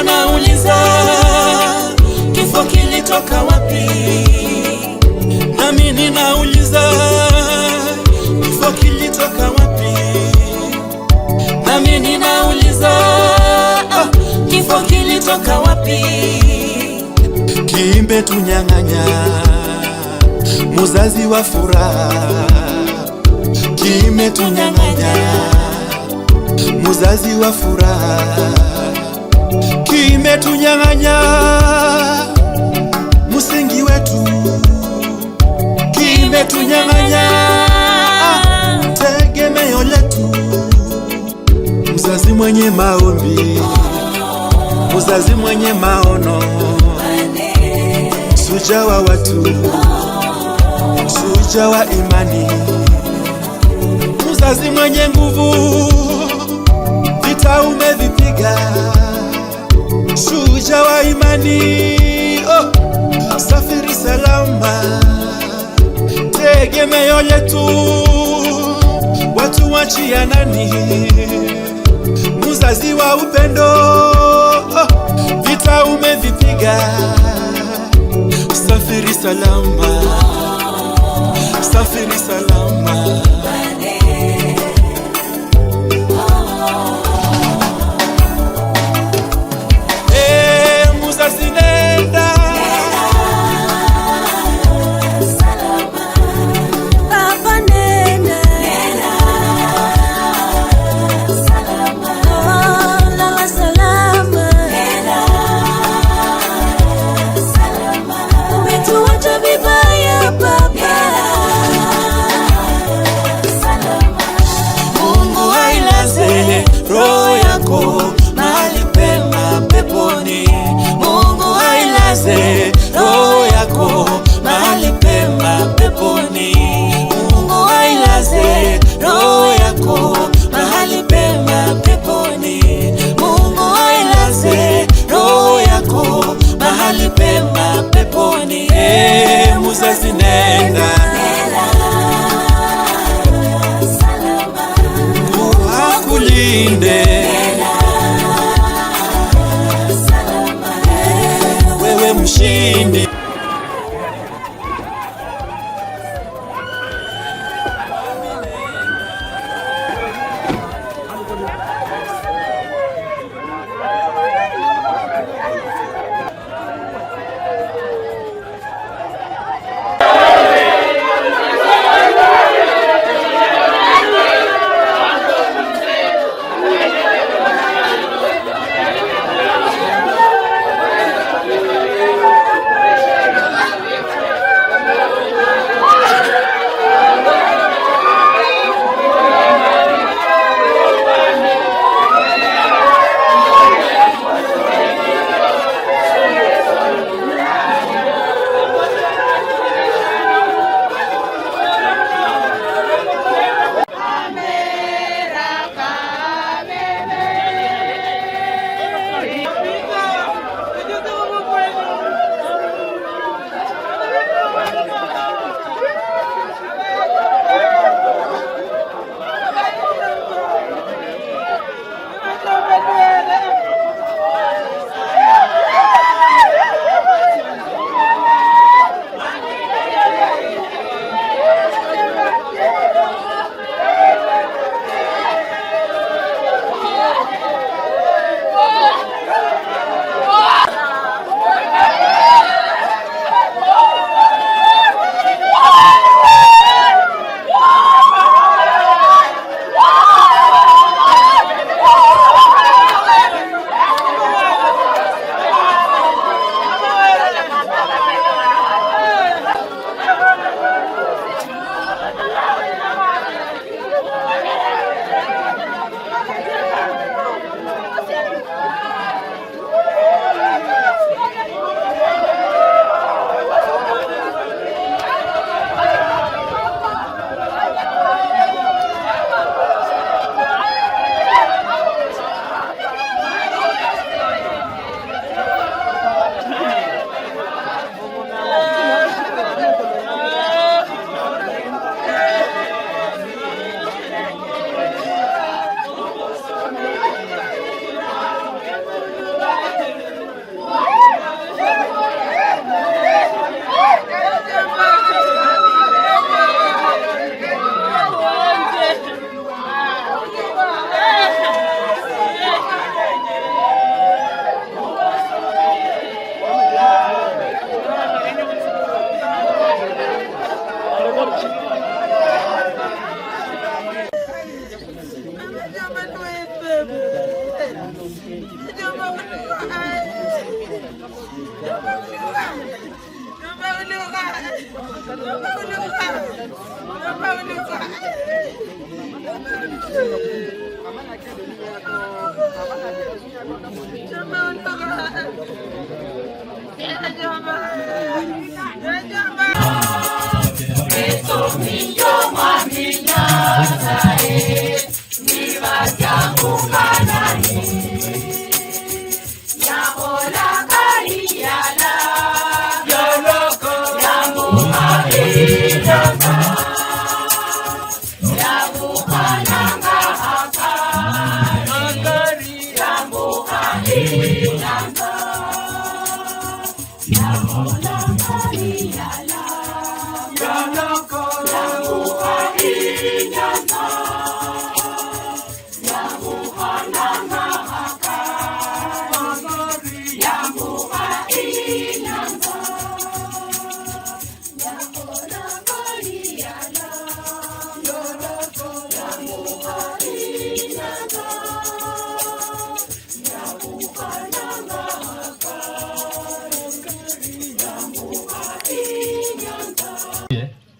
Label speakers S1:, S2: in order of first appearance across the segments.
S1: Wanauliza kifo kilitoka wapi? Nami ninauliza kifo kilitoka wapi? Nami ninauliza kifo kilitoka wapi?
S2: Kimetunyang'anya muzazi wa furaha, kimetunyang'anya muzazi wa furaha, kimetunyang'anya msingi wetu, kimetunyang'anya tegemeo letu, mzazi mwenye maombi, mzazi mwenye maono, shujaa wa watu, shujaa wa imani, mzazi mwenye nguvu, vita umevipiga, shujaa wa imani, oh, safiri salama, tegemeo letu, watu wachia nani, mzazi wa upendo, oh, vita umevipiga, safiri salama, safiri salama. Eh, muzazi nenda,
S3: Papa nenda, oh, lala salama, umetuacha vibaya baba.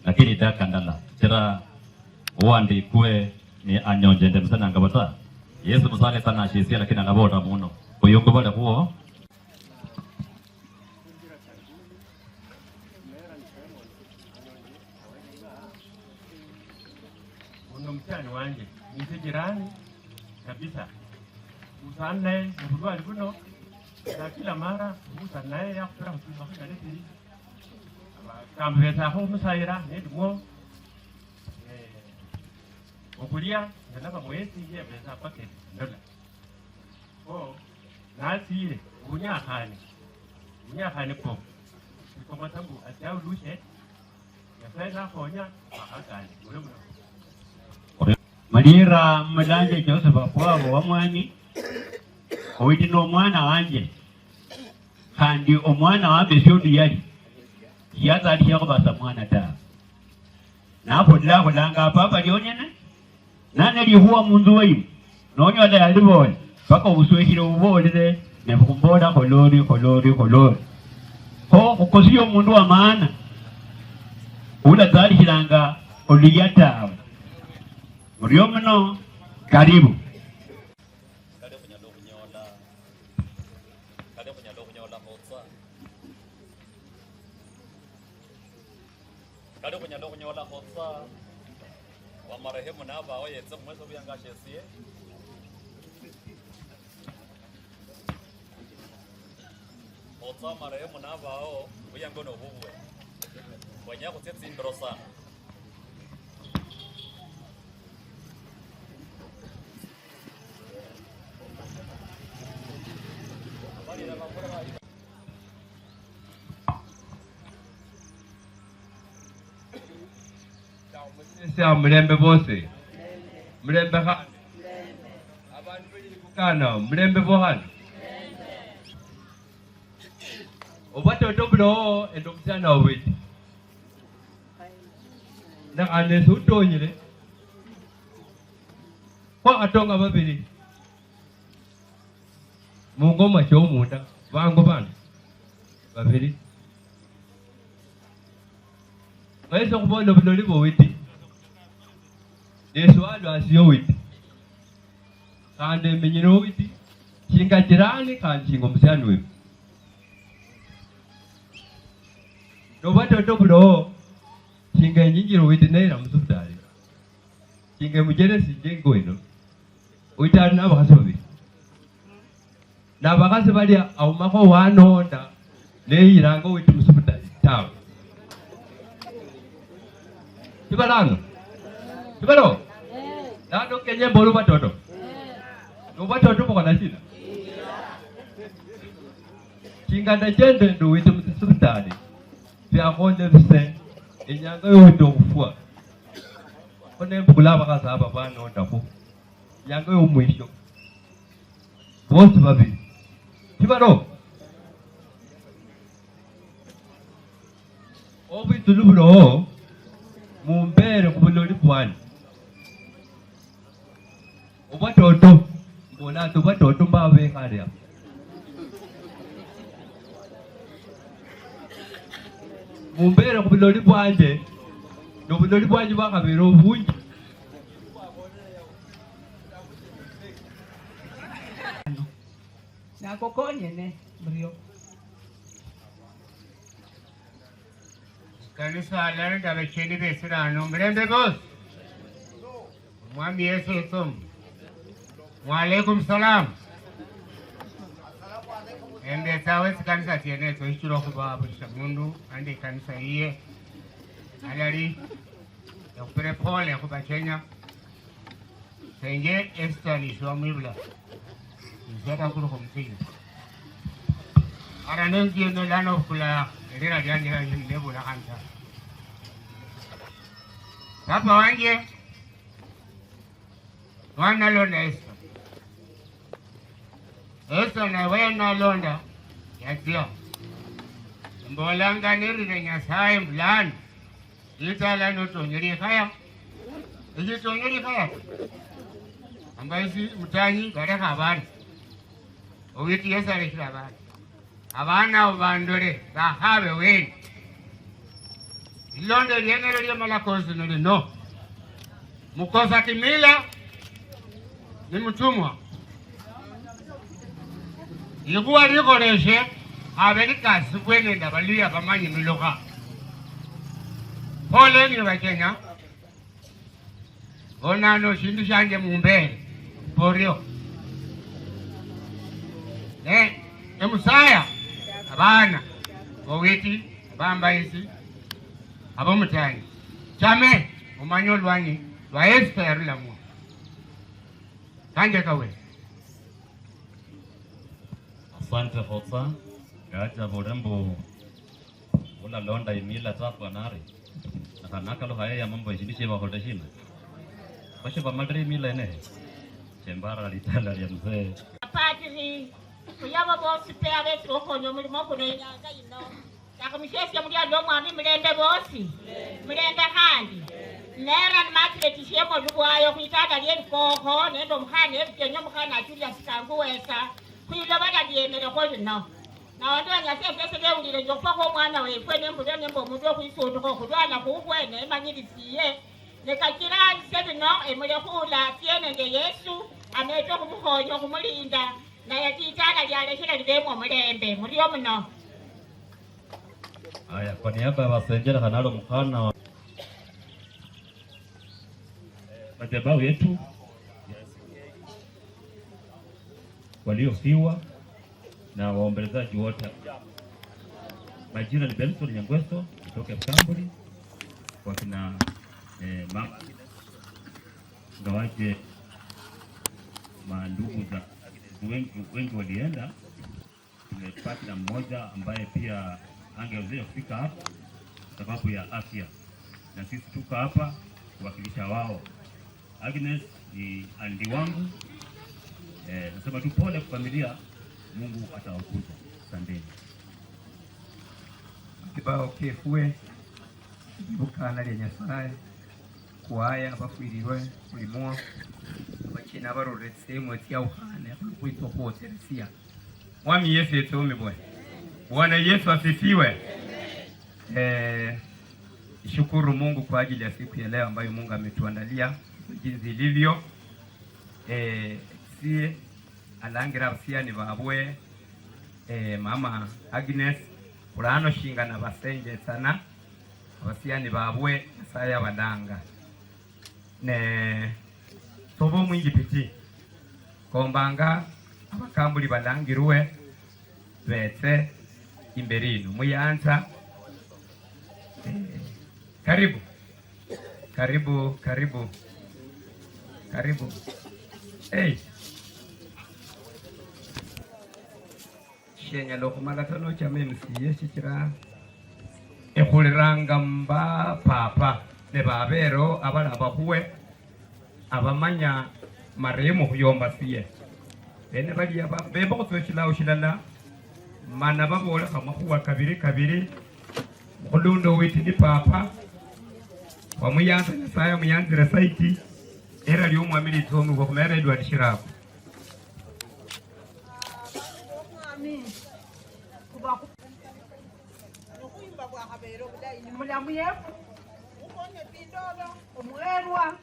S4: Lakini dakandala tera wandi kwe ni anyonjende musana ngabata Yesu musale sana ashisia lakini alabora muno kuyungu bale huo.
S5: Uno mchani wanje nise jirani kabisa usana mvulwa buno na kila mara usana ya kufura mtu kambeza ho musaira nedmo okulia nalaba mwezi ye beza packet ndola o nasiye unyakhane ko ikomatambu ataulushe yafeza khonya akakane mule muno.
S6: Malira mulanje Joseph akwabo wamwani owiti nomwana wanje khandi omwana wambe syondu yali siyazalishakho basa mwana ta nakhulanga papa lyonyene nane likhuwa munzu wayimu nonyola yalibola paka obuswekhile bubolile nekhumbola kholori kholori kholori kho khukosiya omundu wa maana ulatsalishilanga oluya tawe. Murio muno, karibu.
S4: Kale khunyala khunyola khotsa wa marehemu nabawo yetse khumwesi obuyanga ashesiye khotsa marehemu nabawo buyanga nobubwe wenya khutsia tsimbiro sana.
S5: Sya mulembe bose mulembe khandi abandu belikukana mulembe bokhandi obwatoto bulowo ende omusyana wawiti nakhandi ese utonyile khwakhatonga babili mungoma syomunda bango bana babili ese khubola buloli bowiti Yesu alwasiyo witi khandi emenyile owiti shinga jirani khandi shinga omusyani wewe nobwatoto bulowo shinga enyinjile owiti neyila musibitali shinga emujelesi njengo ino owiti ali nabakhasi babili nabakhasi balya awumakho wanonda neyilanga owiti musibitali tawe sibalanga sibalo nano kenye mbolu batoto nobwatoto bukhola shina chinganda chende nduwite musibitali byakhonde bise enyanga yowite okhufwa kho nembukula abakhasi aba banondakho enyanga yomwisho bosi babili sibalo obwitsulu bulowo mumbere khubuloli bwani obwatoto
S6: Mbola ati batoto mbawo bekhale awo. Mumbere khubuloli bwanje, nobuloli bwanje bwakhabere obunji.
S7: Nako konyene mrio.
S5: Kanisa alanda abacheni besirano mulembe bosi. Mwami Yesu esomu. Wa alaikum salam. Embe sawe kanisa tiene so ichiro kuba busha mundu ande kanisa iye. Alali yakupere pole kuba Kenya. Senge Esther ni shwamibla. Nzata kuru kumsingi. Ara nengi no lano kula lera lyanje lebula kanta. Papa wanje wanalonda Esther. Esther na wanalonda yatia. Mbolanga nirire Nyasaye mbulani. Itala notonyeri khaya. Ejitonyeri khaya. Ambaisi mutanyi galekha abana. Owiti Yesu alekha abana. Abana bandore bahabe weni. Ilondo lyenelo lyamalakosi nolino. Mukosa kimila ni mtumwa. Likuwa likoleshe abelikasi bwene baluya bamanyi miloka. Pole ni Bakenya. Onano shindu shanje mumbere. Porio. Emusaya abana owiti abambaisi abomutani chame umanye olwanyi lwa Yesu yarulamwo kanje kawe.
S4: Asante khotsa gaja bolembo ulalonda imila tafwanari nakanakalukhaya ya mambo ishindu shebakholile shina basho bamalile imila ene chembara litala lya mzee
S8: Padri kuyaba bosi pe abesi okhonya omulimo kuno inyanga yino nakhumishesya mulya lwomwami mulembe bosi mulembe khandi nera Margaret shemo lubwayo khwitala lyelikokho nende omukhana ebitenyo omukhana achulya sikangu wesa khwilobala lyemelekho lino nawandu banyase fesi bewulile nje okhufakho omwana wefwe nembulya nemba omundu okhwisundukha okhulwana khukhwe nemanyilisiye nekachila ise bino emulekhula tye nende Yesu amete okhumukhonya okhumulinda naye litala lyalekhela libemwo mulembe murio muno.
S4: Aya, kwa niaba ya wasenjera kanalo mukhana wa madhabahu yetu waliofiwa na waombolezaji wote. Majina ni Benson Nyangweso kutoka Kamburi kwa kina mama ngawaje mandugu za wengi walienda. Tumepata mmoja ambaye pia angeweza kufika hapa sababu ya afya, na sisi tuko hapa kuwakilisha wao. Agnes ni andi wangu. Nasema tu pole kwa familia, Mungu atawakuza. Asanteni.
S9: Kibao kefwe ibukana lya Nyasaye kuaya abafwirirwe mulimo abachina baroretse mweti yaukhane khwitsa khwoteresia. Mwami Yesu yetsomibwe. Bwana Yesu asifiwe. Shukuru Mungu kwa ajili ya siku ya leo ambayo Mungu ametuandalia jinsi ilivyo. Sie alangira abasiani babwe mama Agnes kurano shingana basenje sana abasiani babwe Nyasaye abadanga ne sobo mwingi piti kombanga abakambuli balangirwe betse imberino muyanza. Karibu karibu karibu karibu. Hey. Shenyala okhumala tano chama MCA shichira ekhuliranga mba papa ne babero abala bakhuwe abamanya marehemu khuyomba siye bene balia bemba khutsoa shilawo shilala mana babolekha makhuwa kabiri kabiri mukhulundo witi ni papa wamuyanza Nyasaye amuyanzire saiti era lyomwami litsomibwa khumera Edward Shirako.
S7: Mulamu yefu omwerwa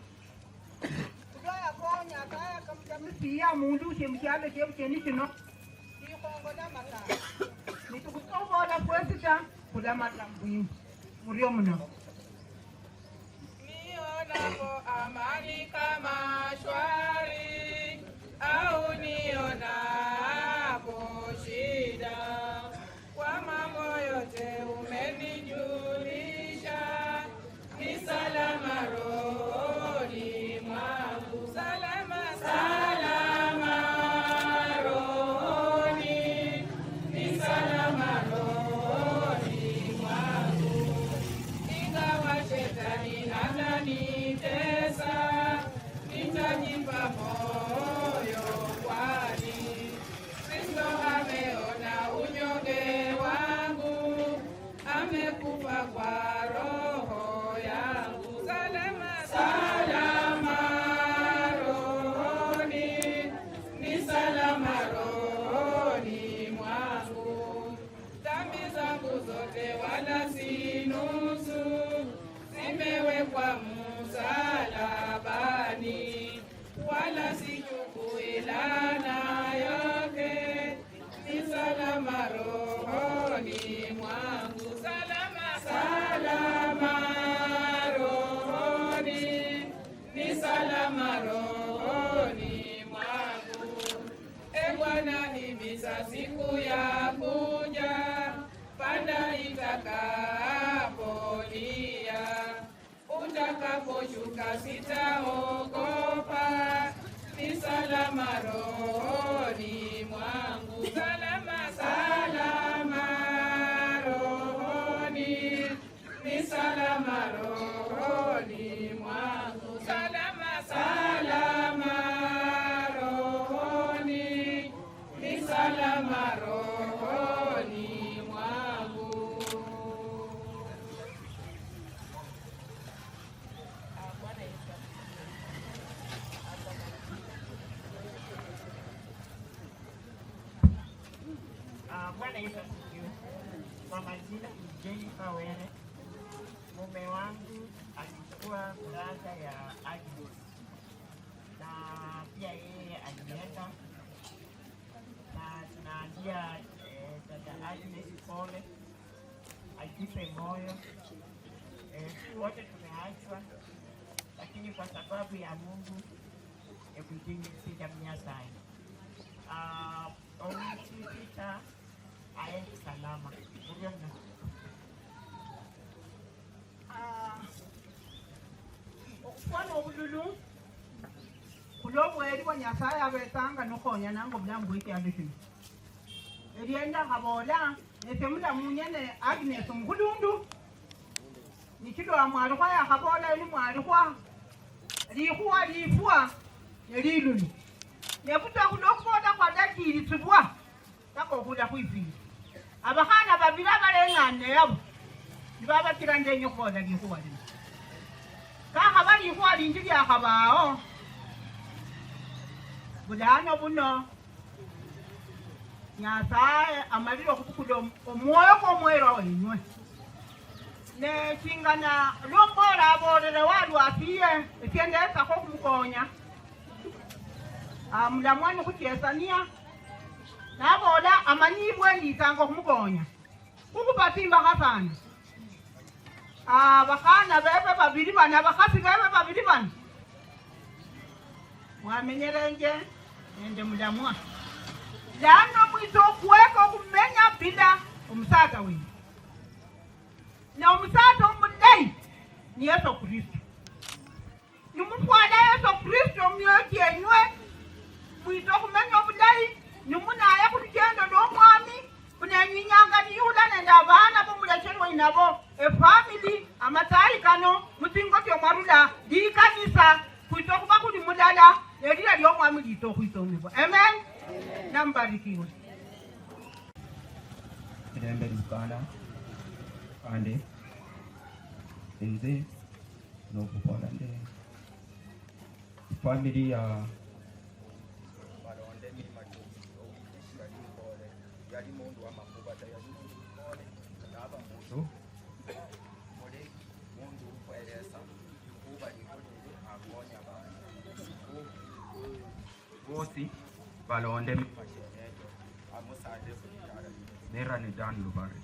S7: kamsiya mundu shemukyalo shebucheni shino nitukusobola kwesita kulamata mbwinu murio muno.
S10: Nionapo amani kama shwari au nionapo shida, kwa mambo yote umenijulisha, ni salama rohoni mwangu, salama salama rohoni, ni salama rohoni mwangu, ingawa shetani ananitesa, nitajipa moyo kwani Kristo ameona unyonge wangu, amekufa kwa roho yangu, salama salama rohoni, ni salama rohoni mwangu, dhambi zangu zote wala si nusu, zimewekwa msalabani, wala sichukui laana yake, ni salama rohoni mwangu, salama salama rohoni, ni salama rohoni mwangu. E Bwana, himiza siku ya kuja, panda itakapolia, utakaposhuka sitaogopa, ni salama rohoni mwangu, salama salama rohoni, ni salama rohoni mwangu, salama salama rohoni, ni salama rohoni mwangu.
S11: Bwana Yesu asifiwe. Kwa majina ni Jennifer Were. Mume wangu alikuwa brother ya Agnes, na pia yeye alienda, na tunaambia dada Agnes pole, ajipe moyo. Si wote tumeachwa, lakini kwa sababu ya Mungu ebujinisitamnyasaye Peter aende salama. Uliona?
S7: Okufwana obululu kulobweri bwa Nyasaye abetsanga nokhonya nango bulamu bwekyalo shino elienda khabola ese mulamu nyene Agnes omukhulundu nichilwa mwalikhwa yakhabola eli mwalikhwa likhuwa lifwa nelilulu nebuta khulokhubola khwalachilitsibwa paka okhula khwifile abakhana babili abaleng'ane yabo nibabakila ndenye khubola likhuwa lino kakhaba likhuwa linji lyakhabawo bulano buno Nyasaye amalile okhubukula omwoyo kwomwelwa wenywe nechingana lwombola abolele walwasiye esye ndesakho khumukonya mulamwani khuchesania nabola amanyibwe nditsanga khumukonya khukhupa tsimbakha sana bakhana bebe babili bano abakhasi bebe babili bano mwamenyelenje nende mulamwa lano mwitsa okhuweka okhumenya bila omusatsa wenyu na omusatsa omulayi ni Yesu Kristo nimufwala Yesu Kristo mumyoyo kyenywe mwitsa okhumenya obulayi nimunaye khulukendo lwomwami bunenyinyanga niyula nende abana bomuleshelwe nabo efamily amatsayi kano mutsingo tyomwarula likanisa khwitsa khuba khuli mulala nelila lyomwami litsa okhwitsomibwa. Amen. Nambarikiwe.
S9: Mirembe Uganda kandi nze nokukola nde family ya balonde mima
S12: Yali mundu wa makhuba ta, yali mundu mukole, aba mundu mule, mundu ukhwelesa likhuba likholele akhonya bandu
S9: bosi balonde
S12: amusale khulitala.
S9: Mera ni Dan Lubari.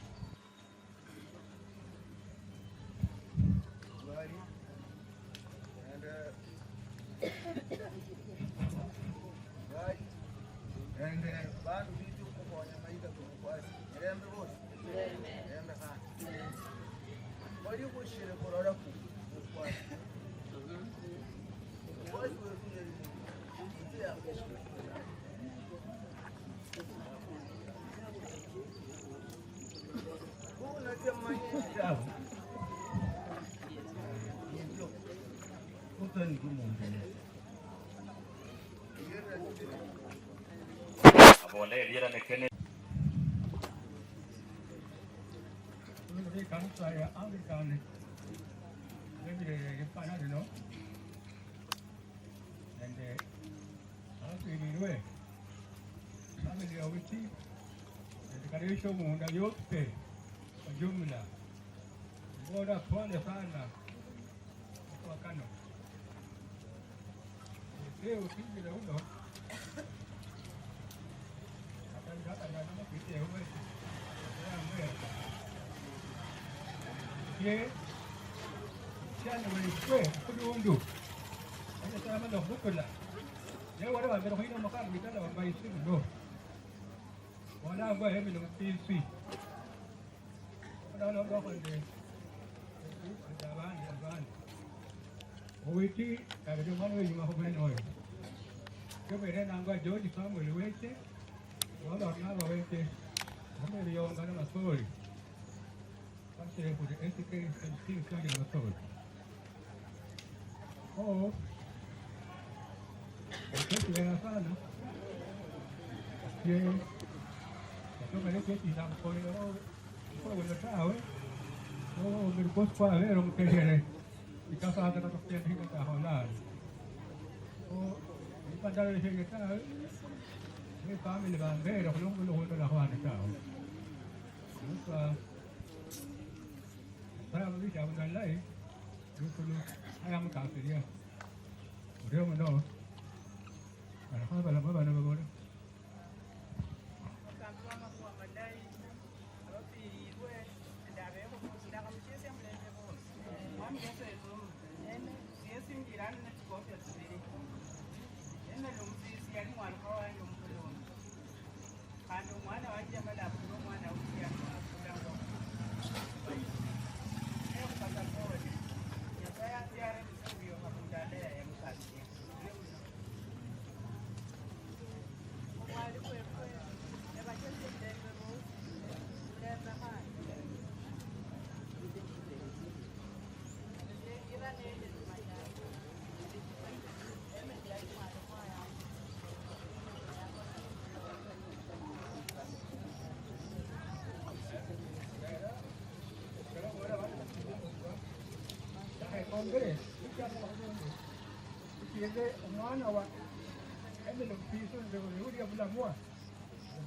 S12: Ende bandu bitu khukhonya mayika kumukwasi mirembe bosi mirembe khandi bali khushire khulola mukwasi mukwasi wefu yali mundu
S5: Kanisa ya Anglican lipana lino nende afirirwe family ya Owiti nende kalisho munda yote kwa jumla. Bora pole sana kwa kano leo kingine uno ye chana wewe kulundu ana sama no bukula ye wala wa bero hino makar bitala wa baisi no wala ngwa hemi no pisi wala no go khonde abandi abandi Owiti kare mwana we yuma khobene oyo kebere nangwa George Samuel wete wala naba wete omere yonga na masoli pasire kuri SK MC kari masoli oh kete sana ye kebere kete na kore o ko lo tawe o mer bosco a ver o mukere ikasa hata kutokea hika ta hola o ipandalo le ta ni family bambero lo lo la juana tao musa para bisha bundalai yukulu aya mutafiria ndio mno ara bala bala bala Omwana wa Emily Mpiso ndio bulamwa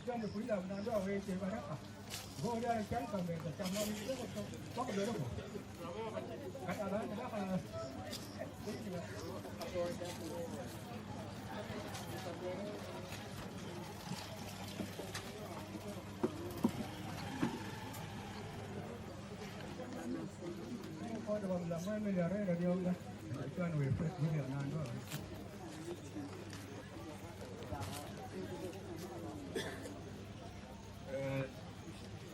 S5: mjane kuila mnandoa wete baraka bora chanka menda chama ndio kwa kwa kata bana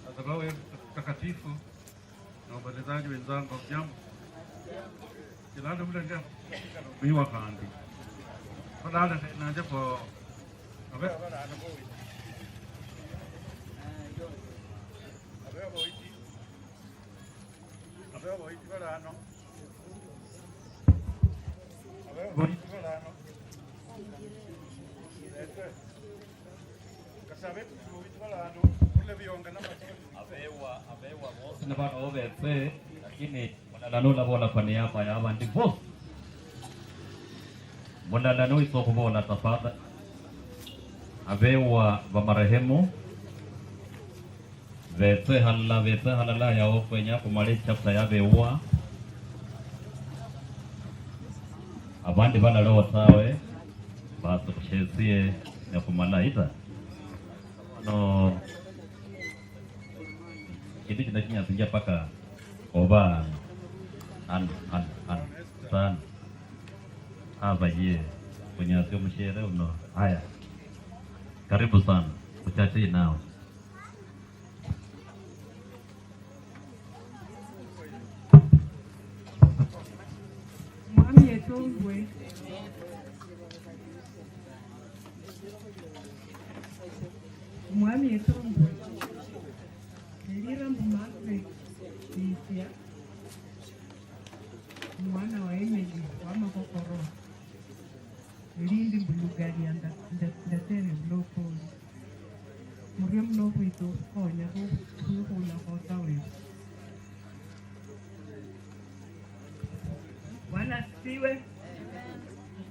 S13: Madhabahu takatifu na waombolezaji wenzangu, jambo kilalo mule ndio biwa kandi falala nanje po abe abe boiti balano abe boiti balano kasabe boiti balano
S4: abewa abewa bosi na bana obetse lakini mulala bola kwa niaba ya abandi bosi mulala no isokubola tafadhali abewa ba marehemu Vetse halala yao kwenya kumala chapter yabewa abandi balalowa tawe basi kushesie nekumala ita no kindu kino kinyasinja paka oba an an an sana hapa ye kunyasi mshere uno. Haya, karibu sana uchache nao.
S10: Mwami yetongwe Mwami yetongwe Elira mbumakwe Isia mwana wa Emily wa Makokoro Lindi mbulugalia ndatere mlokoli Murie mlokwitu konya kukhula khota wefu.
S7: Bwana asifiwe.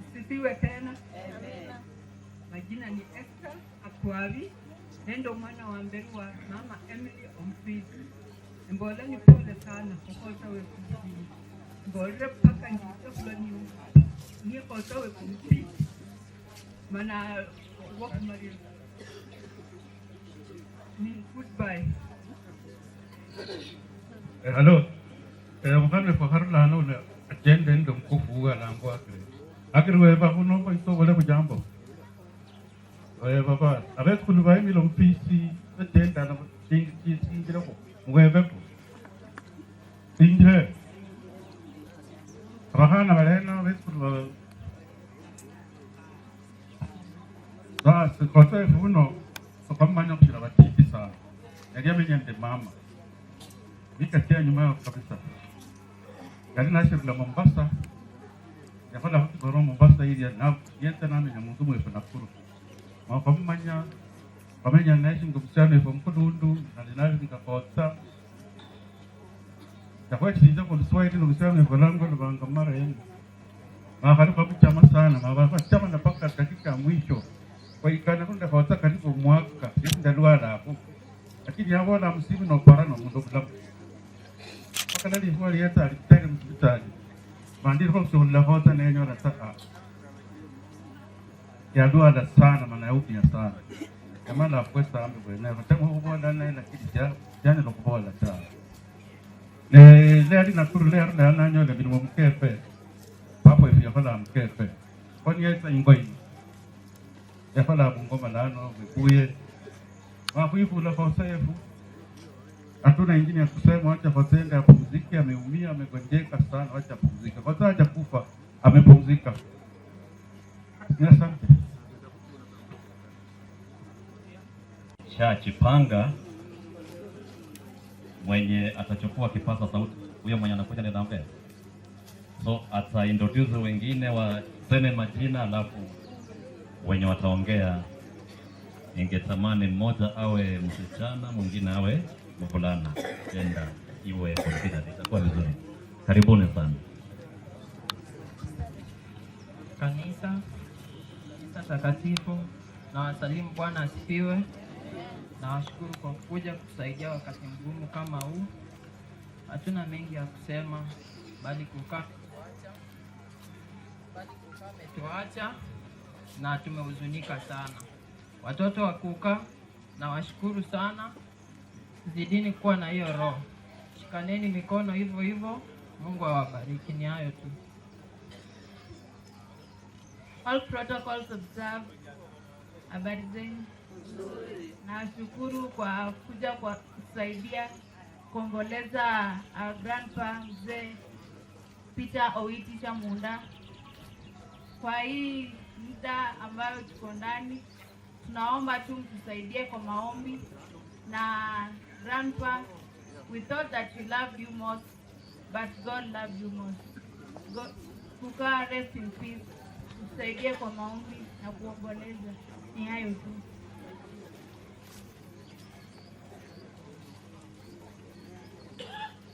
S7: Asifiwe tena. Amen. Majina ni Esther Akwavi, nendo mwana wa mberi wa mama Emily Omfisi. Mbola ni pole sana khukhosa wefu. Mbolere paka nditse khulwa niye khosa wefu mfisi. Mana wakumalira. Ni goodbye.
S13: Hello. Mukhamne kwa harula no agenda ndo mkufu lango akre. Akre weba kuno kwa ito wale kujambo. Baba, abet kulubai milo mpisi agenda na tingi ko. Mwebe ko. Tingi. Abahana balena abet kulubai. Bas kote funo sokamanya kushira batiti sana. Yali amenyende mama. Nikatia nyuma yao kabisa. Gari nashirila Mombasa. Yakhola khutiboro Mombasa ili na yenta namenya muntu mwefe Nakuru. Mwakamanya pamenya naishinga musiano ifo mkulundu nali ngakotsa. Yakhwetsinza ku Kiswahili no ifo lango lubanga mara yenga. Makhali kwa kuchama sana, mabaka chama na paka dakika mwisho. Kwa ikana kunda khotsa karibu mwaka, ndalwala hapo. Lakini yabona msimu no parano mundu kulamu. Akalali huwa liyeta alitari msibitali. Mandiri kwa kusuhula khotsa nenyola taka. Yalwala sana maana yaumia sana. Yamala akwesa ambi bwene. Katemu hubola naye lakini jana lokubola sana. Ne le Nakuru le ananyola milimo mkepe. Papo ifi yakhola mkepe. Kwani yetsa ingoyi. Yakhola bungoma lano bikuye. Wakuivula kwa sefu. Hatuna ingine ya kusema, wacha Hosende apumzike, ameumia, amegonjeka sana, wacha apumzike. Kwa sababu hajakufa, amepumzika. Asante.
S4: Shachipanga mwenye atachukua kipaza sauti, huyo mwenye anakuja ni naongea. So ata introduce wengine waseme majina alafu wenye wataongea. Ningetamani mmoja awe msichana, mwingine awe mvulana. Gender iwe considered, itakuwa vizuri. Karibuni sana.
S11: Kanisa takatifu, na wasalimu. Bwana asifiwe. Na washukuru kwa kuja kutusaidia wakati mgumu kama huu. Hatuna mengi ya kusema bali kukaa tuacha na tumehuzunika sana. Watoto wa kuka na washukuru sana. Zidini kuwa na hiyo roho. Shikaneni mikono hivyo hivyo. Mungu awabariki. Ni hayo tu.
S14: All protocols observed. Habari zenu. Nashukuru kwa kuja kwa kusaidia kuomboleza our grandpa mzee Peter Owiti Chamunda. Kwa hii muda ambayo tuko ndani, tunaomba tu mtusaidie kwa maombi. Na grandpa, we thought that we loved you most, but God loved you most. God, kukaa rest in peace. Tusaidie kwa maombi na kuomboleza. Ni hayo tu.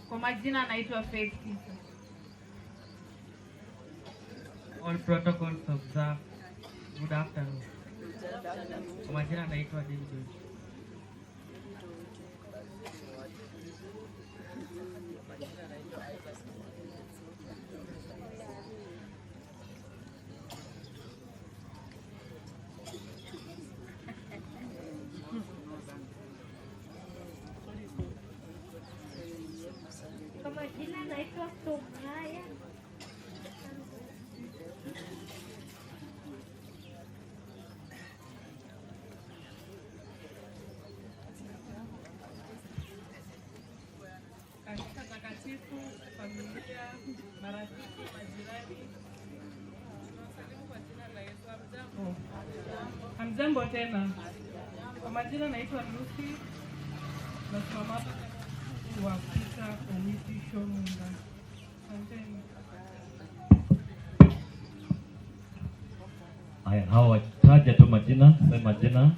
S14: Kwa majina naitwa Faith Kisa.
S11: All protocols observed. Good afternoon. Kwa majina naitwa David.
S15: Naitwa Sumaya.
S10: Kanisa takatifu, familia, marafiki, majirani, tunawasalimu kwa jina la Yesu. Hamjambo? Hamjambo tena. Kwa majina naitwa Lucy, nasimama hapa kama wa Peter Owiti Shomunda. Asanteni.
S16: Haya, hawa wataja tu majina, sema jina.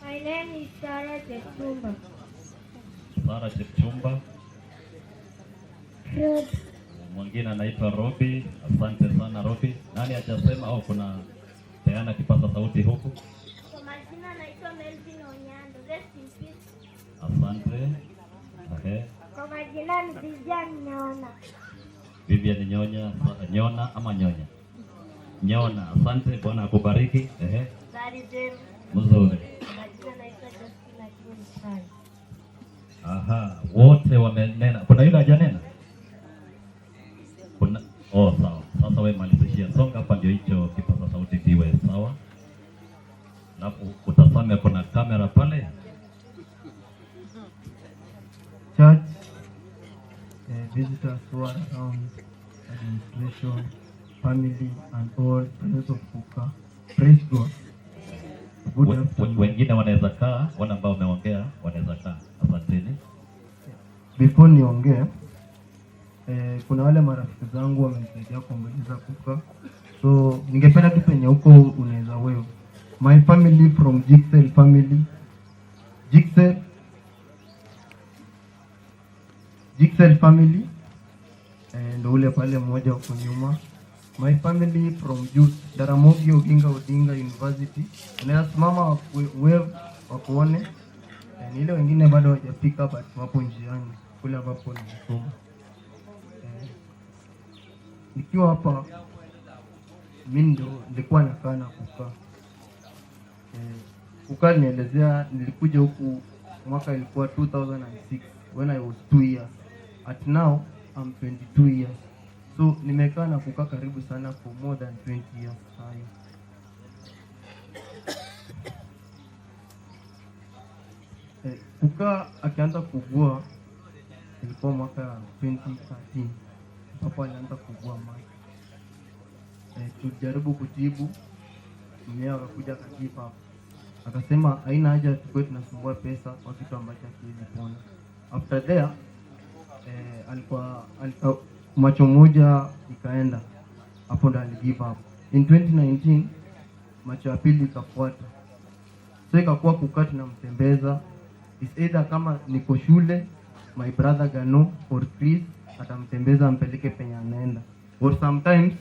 S15: My name is Sarah Jepchumba.
S16: Sara Chepchumba,
S15: Rob.
S16: mwingine anaitwa Robi. Asante sana Robi. Nani hajasema au kuna peana kipaza sauti huku?
S15: Kwa majina naitwa Melvin Onyando. Rest in peace.
S16: Asante. Ehe.
S15: Kwa majina ni Vivian Nyona.
S16: Vivian Nyonya, Nyona ama Nyonya? Nyona, asante, Bwana akubariki. Ehe.
S15: Habari zenu.
S16: Mzuri.
S15: Kwa majina naitwa Justina Kinsai.
S16: Aha, wote wamenena. Kuna yule hajanena? Kuna oh, sawa. Sasa wewe malizishia. Songa hapa ndio hicho kipaza sauti kiwe sawa. Alafu utazame kuna kamera pale.
S17: Church, visitors who are around, administration, family, and all friends of Kuka. Praise God. Good afternoon.
S16: Wengine wanaweza kaa, wale ambao wameongea wanaweza kaa. Asanteni.
S17: Before niongee, kuna wale marafiki zangu wamenisaidia kuomboleza Kuka, so ningependa tu penye huko unaweza wewe. My family from Jixel family, Jixel family, ndo ule pale mmoja huko nyuma. My family from Juice, Jaramogi Oginga Odinga University. Unaweza simama wave wakuone. Ni ile wengine bado hawajafika but wapo njiani kule ambapo nimesoma. Nikiwa hapa mimi ndo nilikuwa nakaa na kukaa. Kukaa nielezea, nilikuja huku mwaka ilikuwa 2006 when I was 2 years. At now I'm 22 years. So nimekaa na kukaa karibu sana for more than 20 years. Haya. Kukaa akianza kugua ilikuwa mwaka 2013 ambapo alianza kugua macho. Tulijaribu kutibu, mwenyewe akakuja akajipa hapo. Akasema haina haja tukue tunasumbua pesa kwa kitu ambacho hakiwezi pona. After there, alikuwa macho moja ikaenda, hapo ndo ali give up. In 2019 macho ya pili ikafuata, so ikakuwa kukaa tunamtembeza. Is either kama niko shule, my brother Gano or Chris atamtembeza ampeleke penye anaenda, or sometimes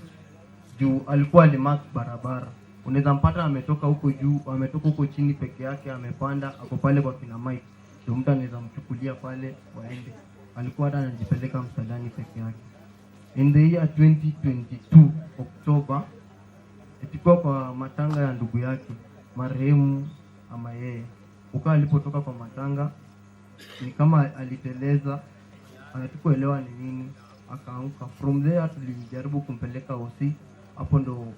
S17: juu alikuwa alimark barabara, unaweza mpata ametoka huko juu, ametoka huko chini peke yake, amepanda ako pale kwa kina Mike, ndio mtu anaweza mchukulia pale waende. Alikuwa hata anajipeleka msalani peke yake. In the year 2022 October, ilikuwa kwa matanga ya ndugu yake marehemu ama yeye. Ukawa alipotoka kwa matanga ni kama aliteleza, hatukuelewa ni nini, akaanguka. From there tulijaribu kumpeleka OC, hapo ndo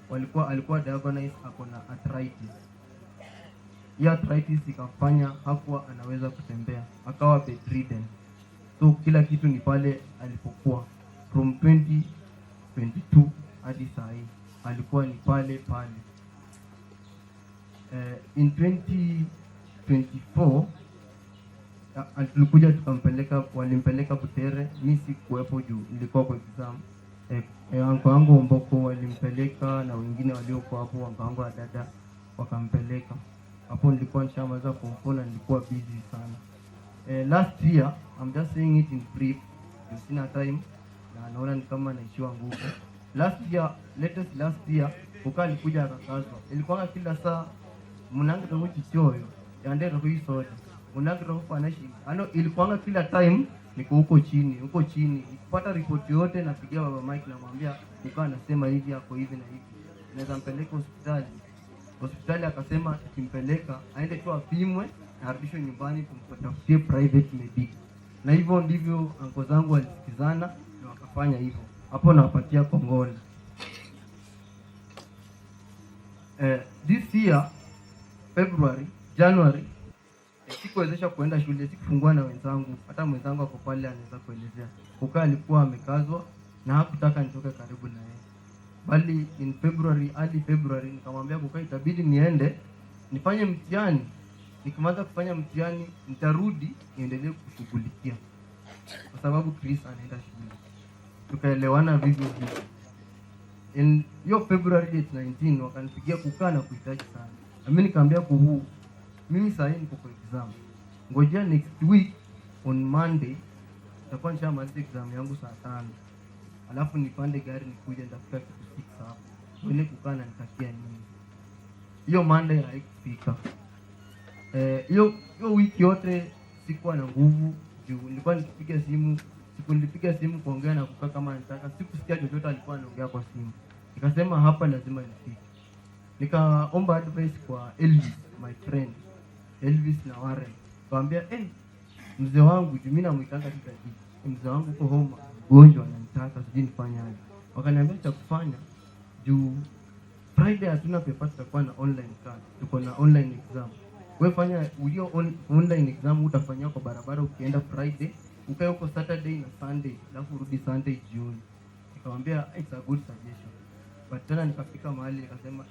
S17: alikuwa diagnosed ako na arthritis. Hii arthritis ikafanya hakuwa anaweza kutembea, akawa bedridden. So kila kitu ni pale alipokuwa from 2022 hadi saa hii alikuwa ni pale pale. In 2024 tulikuja tukampeleka, walimpeleka Butere, mi sikuwepo juu nilikuwa kwa exam. Anko yangu Mboko walimpeleka na wengine waliokuwa hapo, anko yangu wa dada wakampeleka hapo. Nilikuwa nishamaliza form 4 na nilikuwa busy sana. Last year, I'm just saying it in brief, juu sina time na naona ni kama naishiwa nguvu. Last year, latest last year, uka alikuja akakazwa. Ilikuwa kila saa munangira kuchichoyo yandera kuisoda munangira kufanashi ano, ilikuwa kila time niko huko chini, huko chini. Nikipata ripoti yote napigia baba Mike, namwambia ukawa anasema hivi, ako hivi na hivi, naweza mpeleka hospitali. Hospitali akasema tukimpeleka aende tu apimwe na arudishwe nyumbani, tumtafutie private medic. Na hivyo ndivyo anko zangu walisikizana na Wakafanya hivyo. Hapo nawapatia kongole. This year February, January sikuwezesha kuenda shule, sikufungua na wenzangu. Hata mwenzangu ako pale anaweza kuelezea. Kukaa alikuwa amekazwa na hakutaka nitoke karibu na yeye. Bali in February, early February nikamwambia kukaa itabidi niende nifanye mtihani. Nikimaliza kufanya mtihani nitarudi niendelee kushughulikia, kwa sababu Chris anaenda shule. Tukaelewana vivyo hivyo. In hiyo February date 19 wakanipigia kukaa na kuhitaji sana. Na mimi nikamwambia kuhu, mimi saa hii niko kwa exam. Ngojea next week on Monday nitakuwa nishamaliza exam yangu saa 5. Alafu nipande gari nikuje, nitafika kitu 6 hapo. Niende kukaa na nitakia nini. Hiyo Monday haikufika. Hiyo wiki yote sikuwa na nguvu juu nilikuwa nikipiga simu, siku nilipiga simu kuongea na kukaa kama nataka, sikusikia chochote alikuwa anaongea kwa simu. Nikasema hapa lazima nifike. Nikaomba advice kwa Elvis, my friend. Elvis na Warren. Nikamwambia, mzee wangu, juu mimi namuitanga tu daddy. Mzee wangu uko home, mgonjwa ananitaka, sijui nifanye aje. Wakaniambia cha kufanya juu Friday hatuna paper, tutakuwa na online class, tuko na online exam. Wewe fanya ulio online exam utafanyia kwa barabara ukienda Friday, ukae huko Saturday na Sunday, alafu urudi Sunday jioni. Nikamwambia it's a good suggestion. But tena nikafika mahali nikasema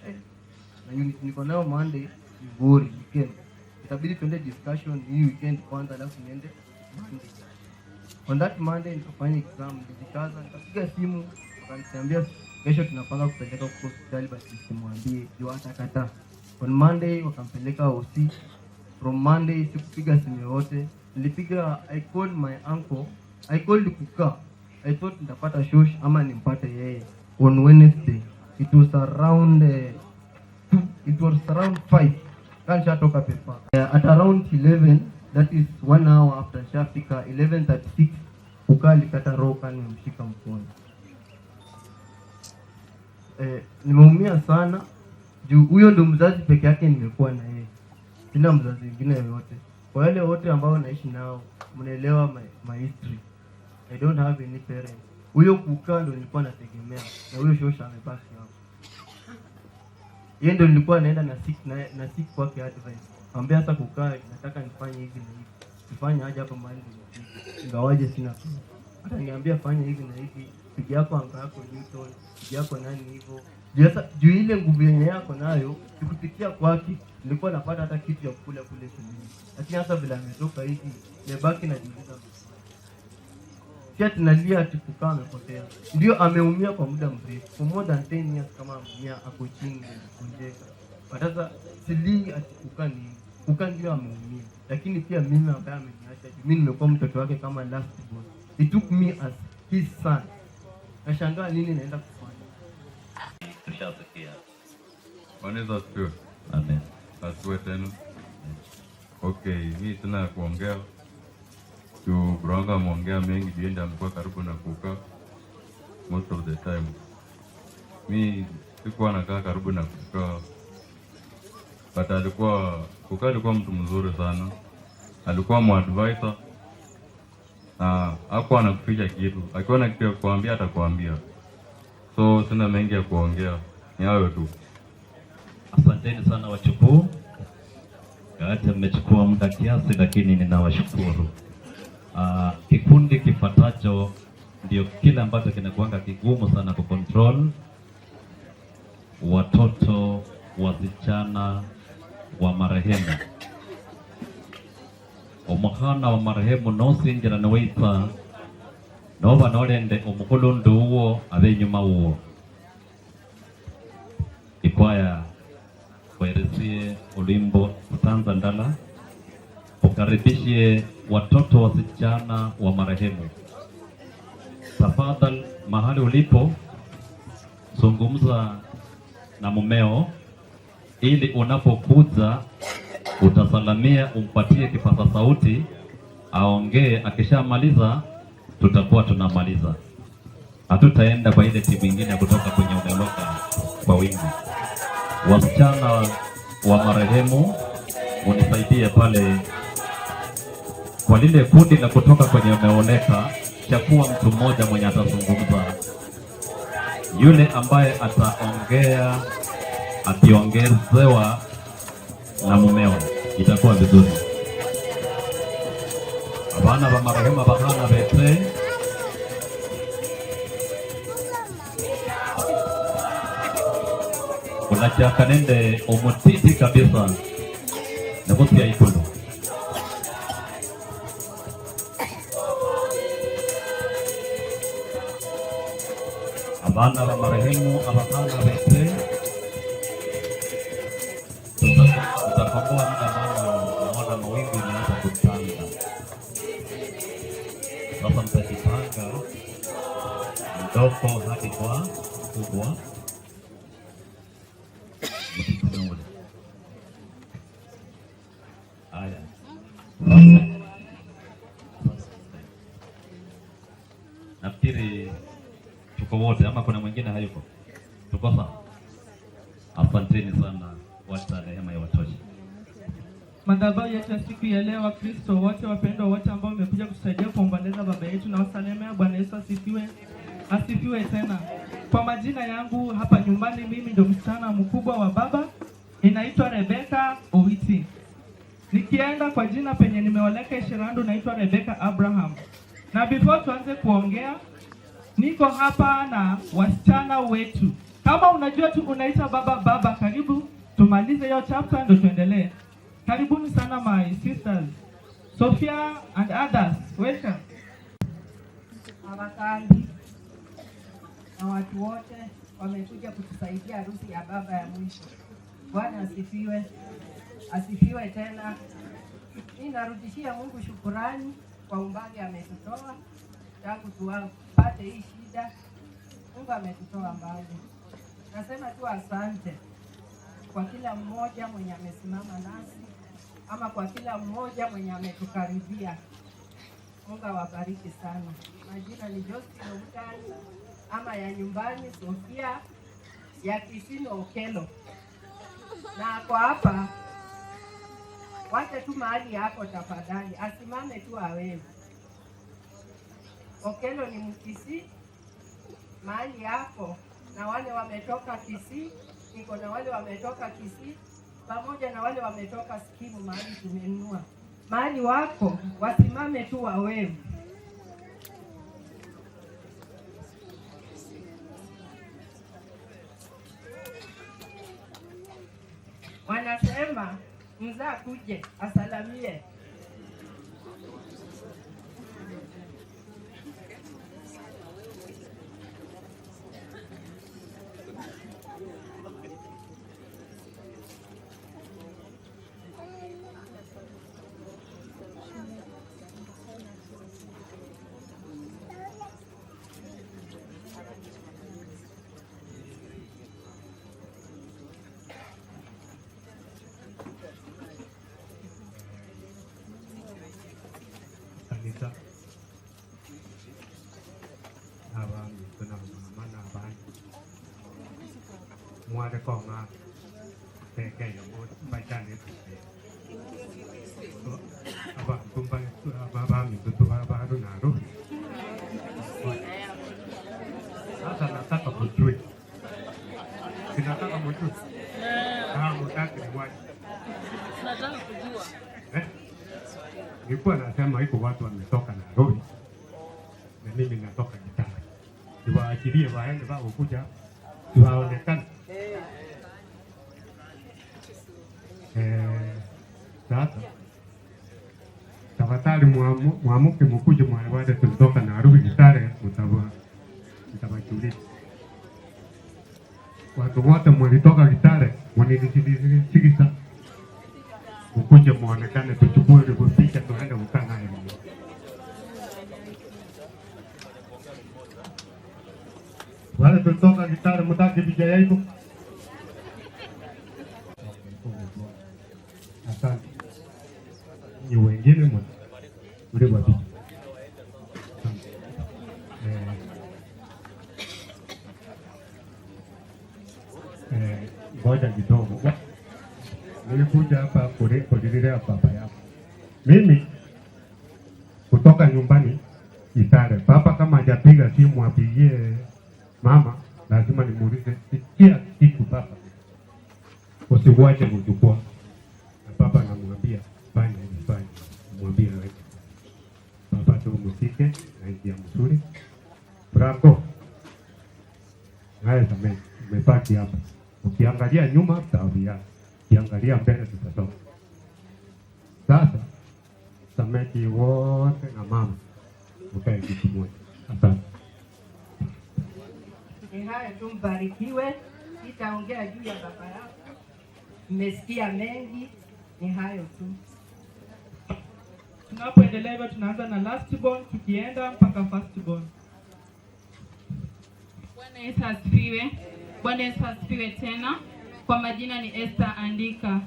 S17: na unit niko nayo Monday ni ngori weekend. Itabidi tuende discussion hii weekend kwanza alafu niende Monday. On that Monday nikafanya exam, nilijikaza, nikapiga simu, wakaniambia kesho tunapanga kupeleka huko hospitali, but nisimwambie juu atakataa. On Monday wakampeleka OC. From Monday sikupiga simu yoyote. Nilipiga, I called my uncle, I called kuka. I thought nitapata shosh ama nimpate yeye. On Wednesday it was around 2, it was around 5. Kan shatoka paper. At around 11, that is 1 hour after shafika 11:36, kuka alikata roho kani nimemshika mkono. Nimeumia sana juu huyo ndo mzazi peke yake nimekuwa na yeye. Sina mzazi mwingine yoyote. Kwa wale wote ambao naishi nao, mnaelewa my history. I don't have any parents. Huyo kukaa ndo nilikuwa nategemea, na huyo shosha amebaki hapo. Yeye ndo nilikuwa naenda na sick na sick kwake advice. Ambia hata kukaa nataka nifanye hivi na hivi. Nifanye aje hapa mahali nimefika. Ingawaje sina pesa. Hata niambia fanya hivi na hivi, piga yako anga yako Newton, piga yako nani hivyo. Juu ile nguvu yenye yako nayo nikupitia kwake nilikuwa napata hata kitu ya kukula kule shuleni. Lakini hata vile ametoka hivi nimebaki najiuliza maswali. Pia tunalia ati kukaa amepotea. Ndio ameumia kwa muda mrefu. For more than 10 years kama ameumia ako chini amegonjeka. But sasa silii ati kukaa ni kukaa ndio ameumia. Lakini pia mimi ambaye ameniacha, mimi nimekuwa mtoto wake kama last born. He took me as his son. Nashangaa nini naenda kufanya.
S16: Tushasikia.
S18: Bwana Yesu asifiwe.
S16: Amen.
S18: Asifiwe tena. Okay, mimi sina kuongea. Tu bro ameongea mengi, dienda amekuwa karibu na kukaa most of the time. Mi sikuwa nakaa karibu na kukaa. But kukaa alikuwa mtu mzuri sana. Alikuwa mu-advisor. Na hakuwa anakuficha kitu. Akiwa na kitu ya kuambia atakuambia. So sina mengi ya kuongea. Ni hayo tu.
S16: Asanteni sana wachukuu. Hata mmechukua muda kiasi, lakini ninawashukuru. Kikundi kifuatacho ndio kile ambacho kinakuanga kigumu sana kucontrol. Watoto wasichana wa marehemu. Omukhana wa marehemu nosinjira niwitsa noba nolende omukhulundu uwo abe inyuma uwo. Ikwaya weresie ulimbo stanza ndala ukaribishie watoto wasichana wa marehemu. Tafadhali mahali ulipo zungumza na mumeo ili unapokuja utasalamia, umpatie kipaza sauti aongee. Akishamaliza tutakuwa tunamaliza, hatutaenda kwa ile timu nyingine kutoka kwenye umeondoka kwa wingi. Wasichana wa marehemu unisaidie pale kwa lile kundi la kutoka kwenye umeoleka. Tutachagua mtu mmoja mwenye atazungumza, yule ambaye ataongea akiongezewa na mumewe itakuwa vizuri. Abana ba marehemu abahana bete kunachaka nende omutiti kabisa nakutia ikulu. Abana ba marehemu abahana bete tutakomboa muda, maana naona mawingu imeanza kutanda. Sasa mtajipanga mdogo hadi kwa kubwa. Mtipanga. Haya. Nafikiri tuko wote ama kuna mwingine hayuko? Tuko sawa? Asanteni sana, wacha rehema iwatoshe.
S11: Madhabahu yetu ya siku ya leo, Wakristo wote wapendwa wote ambao wamekuja kutusaidia kuomboleza baba yetu, na wasalimia. Bwana Yesu asifiwe, asifiwe tena. Kwa majina yangu hapa nyumbani, mimi ndo msichana mkubwa wa baba, ninaitwa Rebecca Owiti. Nikienda kwa jina penye nimeoleka Ishirandu, naitwa Rebecca Abraham. Na before tuanze kuongea, niko hapa na wasichana wetu. Kama unajua tu unaita baba baba, karibu tumalize hiyo chapter ndo tuendelee. Karibuni sana my sisters, Sophia and others. Welcome.
S7: Abakambi na watu wote wamekuja kutusaidia harusi ya baba ya mwisho. Bwana asifiwe, asifiwe tena. Mimi narudishia Mungu shukurani kwa umbali ametutoa tangu tupate hii shida. Mungu ametutoa mbali. Nasema tu asante kwa kila mmoja mwenye amesimama nasi ama kwa kila mmoja mwenye ametukaribia. Mungu awabariki sana. Majina ni Justin Omutani ama ya nyumbani Sofia ya Kisino Okelo. Na kwa hapa wacha tu mahali yako tafadhali, asimame tu awewe. Okelo ni Mkisii, mahali yako na wale wametoka Kisii, niko na wale wametoka Kisii pamoja na wale wametoka Skimu mahali tumenunua. Mahali wako wasimame tu wawewe. Wanasema mzaa kuje asalamie.
S5: Kanisa n'abaami n'abamama n'abandi mwaleko nga tekeyo bajane abantu abaami baru naru. Sasa nataka mjue, sinataka mjue mutaki ni wapi?
S10: Tunataka kujua.
S5: Nilikuwa nasema iko watu wametoka Nairobi na mimi natoka Kitale, niwaachilie waende wao kuja waonekane. Sasa tafadhali muamuke mukuje mwale tulitoka Nairobi Kitale, mtawajulisha watu wote mwalitoka Kitale, mwanilisikisa mukuje muonekane, tuchukue picha tuende kukaa naye. Wale tulitoka Kitale, mtaki picha yako. Asante. Ni wengine mlikuwa picha. Ngoja kidogo. Nilikuja hapa kulilea baba yako. Mimi kutoka nyumbani Kitale. Baba Akipiga simu apigie mama, lazima nimuulize, sikia kitu baba, usiwache kuchukua. Na baba anamwambia fanya hivi, fanya, mwambie wewe baba tu musike na njia mzuri. Franco naye sameni, umebaki hapa. Ukiangalia nyuma tutaambia, ukiangalia mbele tutasoma. Sasa sameki wote na mama mkae kitu moja. Asante.
S19: Ni hayo tu, mbarikiwe. Sitaongea juu ya baba yako, mmesikia mengi. Ni hayo tu.
S11: Tunapoendelea hivyo, tunaanza na last born tukienda mpaka first born.
S14: Bwana Yesu asifiwe. Bwana Yesu asifiwe tena. Kwa majina ni Esther Andika.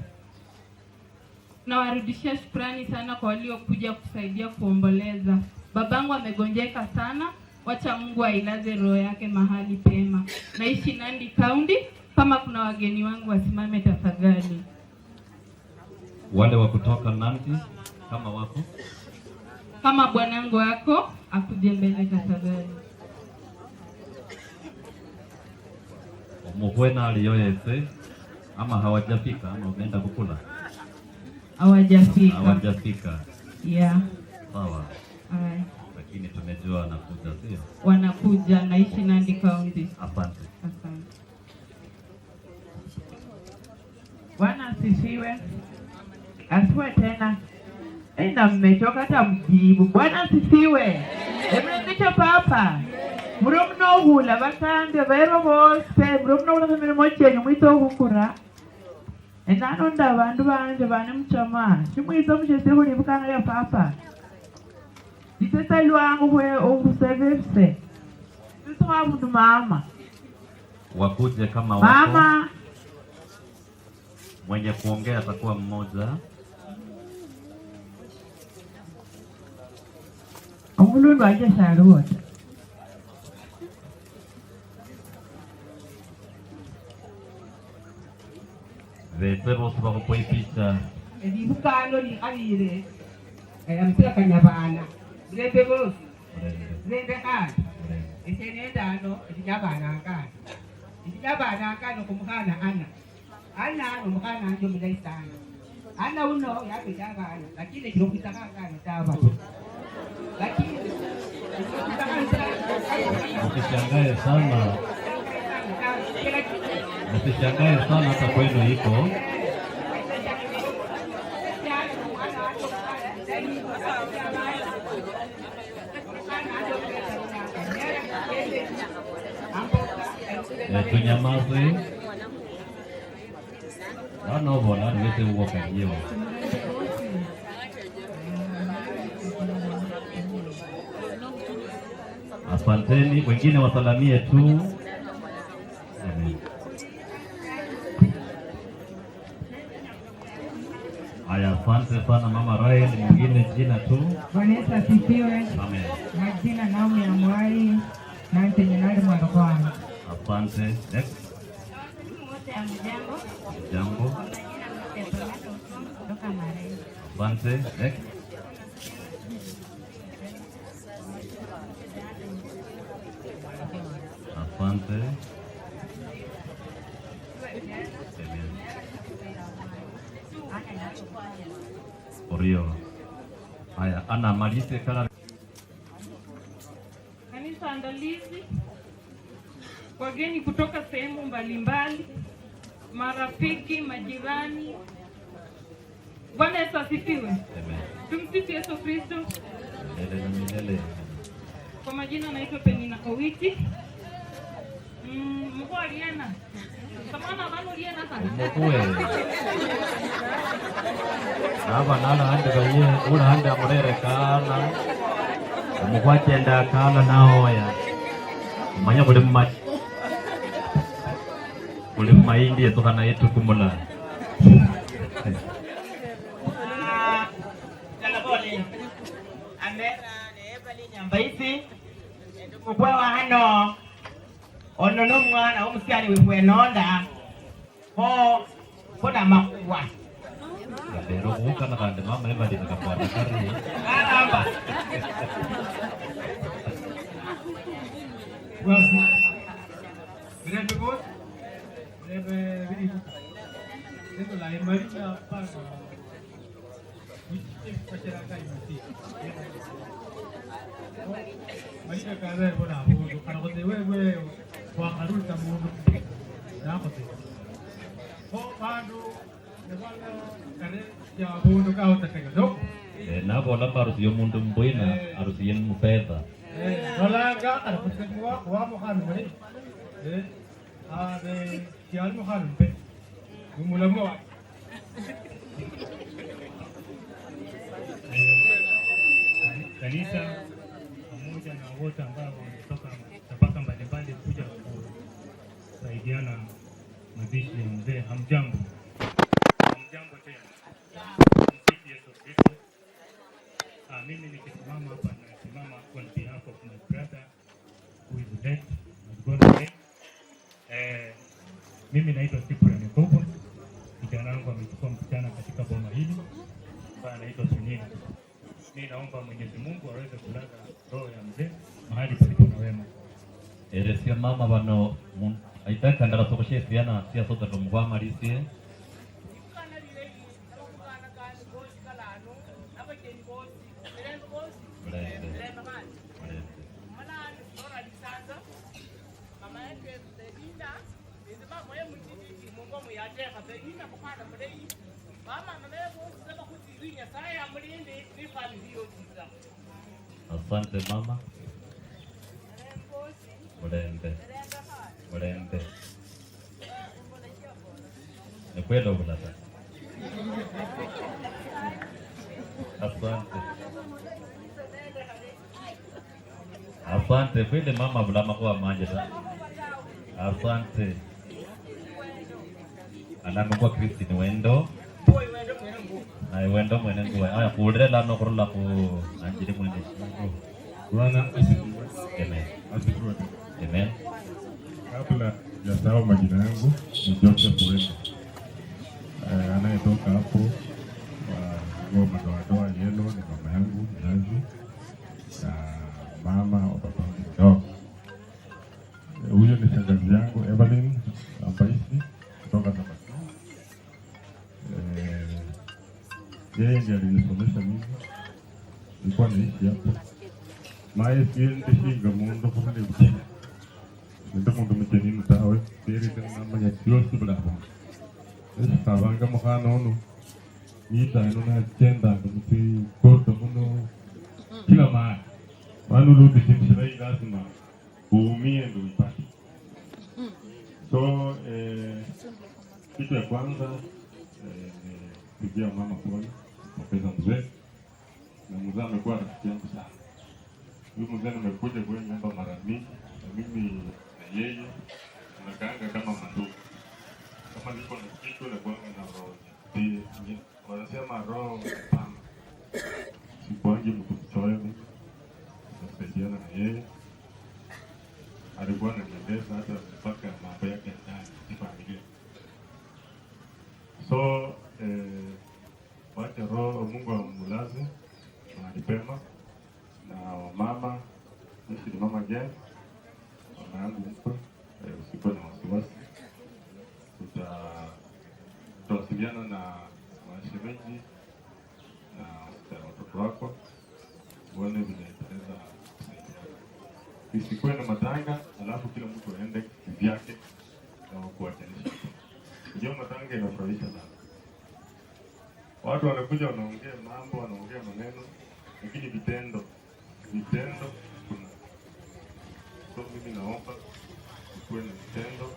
S14: Nawarudishia shukrani sana kwa waliokuja kusaidia kuomboleza. Babangu amegonjeka sana, wacha Mungu ailaze roho yake mahali pema. Naishi Nandi County. Kama kuna wageni wangu wasimame tafadhali.
S16: Wale wa kutoka Nandi kama wako.
S14: Kama bwanangu wako akuje mbele tafadhali.
S16: Omukhwena aliyo yese ama hawajafika ama wameenda kukula?
S14: Hawajafika.
S16: Hawajafika.
S14: Yeah.
S16: Sawa.
S14: Alright.
S16: Lakini tumejua anakuja, sio?
S14: Wanakuja, naishi Nandi County.
S16: Asante.
S14: Asante.
S7: Bwana asifiwe. Asifiwe tena. Ina mmechoka hata mjibu. Bwana asifiwe. Emurembe papa. Muri munohula batambe baero bose muri munohula emirimo chenyu mwitsa okhukura enanonda abandu banje bane muchama shimwitsa mushese khulibukana lya papa litsesa lwangu okhusaba ebise sisi khwabundu mama
S16: Wakuje kama wako.
S7: mama
S16: Mwenye kuongea atakuwa mmoja.
S7: Omulundu wanje shaliwo ta.
S16: Betse bose bakhupa ipicha.
S19: Libukano likhabile amusilakanya bana mulembe bosi mulembe khandi ese nendano esinyabana angano esinyabana angano khumukhana ana ana nomukhana anje omulayi sana ana uno yabecha abana lakini eshilo khwitsakho angano tawe lakini
S16: Msishangae sana, msishangae sana hata kwenu iko. Tunyamaze nanovona niweze uwakajiwa. Asanteni, wengine wasalamie tu. Amen. Haya, asante sana Mama Rahel. Mwingine jina tu.
S20: Bwana Yesu asifiwe.
S16: Amen.
S20: Majina Naomi Amwai na Ntenyenali Mwalokwana.
S16: Asante. Next.
S15: Wote hamjambo.
S16: Jambo.
S15: Kwa majina Mtepolaka Otuoma kutoka Marei.
S16: Asante. Next. Asante. Amen. Orio. Haya, ana malize kala.
S14: Kanisa andalizi, wageni kutoka sehemu mbalimbali, marafiki, majirani. Bwana Yesu asifiwe.
S16: Amen.
S14: Tumsifu Yesu Kristo.
S16: Milele na milele.
S14: Kwa majina naitwa Penina Owiti. Mkuu aliena. Samana bano aliena sana.
S16: Mkuu. Naba nala hande baye, ula hande amurere kala. Mukwachenda kala naoya. Manya buli mma. Buli mahindi etokana yetu kumula.
S7: Nyambaisi mukwewa hano ono nomwana womusiani wifwe nonda ho kona makuwa
S16: Lero kuukana kandi mama ebali nakapwana kari.
S7: Aramba.
S5: Basi. Mirembe bosi. Mirembe bili. Ndio la imarika pana. Marika kaza bona abudu kana kote wewe wakarulta mundu nakote. Ko bandu nebala kare ya bundu ka utatega do.
S16: Nabola mbarusiye omundu mbwina arusiye mufedha.
S5: Nolanga arakusekwa wa mukhanu mwe. Ade kial mukhanu mbe. Mumulamu wa.
S4: Kanisa pamoja na wote ambao wametoka tabaka mbalimbali kuja kusaidiana mazishi ya mzee. Hamjambo. Hamjambo tena. Msifu Yesu Kristo. Mimi nikisimama hapa nasimama on behalf of my brother who is late, has gone away. Mimi naitwa Cyprian Mkubwa. Kijana wangu amechukua msichana katika boma hili ambaye anaitwa Sunina. Mimi naomba Mwenyezi Mungu aweze kulaza roho ya mzee mahali palipo na wema.
S16: Eresia mama bano aitaka ndala sokoshesiana sia sota tomkwamalisie. Asante mama. Mulembe. Mulembe. Ni kweli ubulata. Asante. Asante kweli mama bulama kwa manje ta. Asante. Anamukwa Christine Wendo. Na wendo mwene nguwe. Aya kuulire lano kurula ku anjiri mwene.
S21: Bwana asifiwe.
S16: Amen.
S21: Asifiwe.
S16: Amen.
S21: Kabla sijasahau majina yangu ni Joseph Wendo. Anayetoka hapo wa madoadoa yellow ni mama yangu mzazi na mama wa baba mdogo. Huyo ni shangazi yangu Evelyn Ambaisi kutoka Sabaki. Yeye ndiye alinisomesha mimi. Nilikuwa naishi hapo. Maye siendi shinga mundu kurule buchini. Ndio mundu mchenini tawe. Siri tena namanya kiosi bila hapo. Esabanga mukhana ono. Nita ino na chenda mti koto muno kila mahali. Maana urudi kimshirai lazima uumie ndio uipate. So kitu ya kwanza pigia mama pole, kupoteza mzee. Na mzee amekuwa rafiki yangu sana. Huyu mzee nimekuja kwa nyumba mara mingi, na mimi na yeye tunakaanga kama mandugu. Kama niko na kitu na kuanga na roho. Wanasema roho pana. Sikuangi mtu mchoyo mimi. Tunasaidiana na yeye. Alikuwa ananieleza hata mpaka mambo yake ya ndani kifamilia. So wacha roho Mungu amulaze mahali pema. Na mama, mimi ni mama Jen, mama yangu mkwe, usikuwe na wasiwasi. Tutawasiliana na mashemeji na watoto wako uone vile itaweza kusaidiana. Isikuwe na matanga alafu kila mtu aende kivyake na kuachanisha. Ndio matanga inafurahisha sana. Watu wanakuja wanaongea mambo, wanaongea maneno, lakini vitendo kuna. So mimi naomba kuwe na vitendo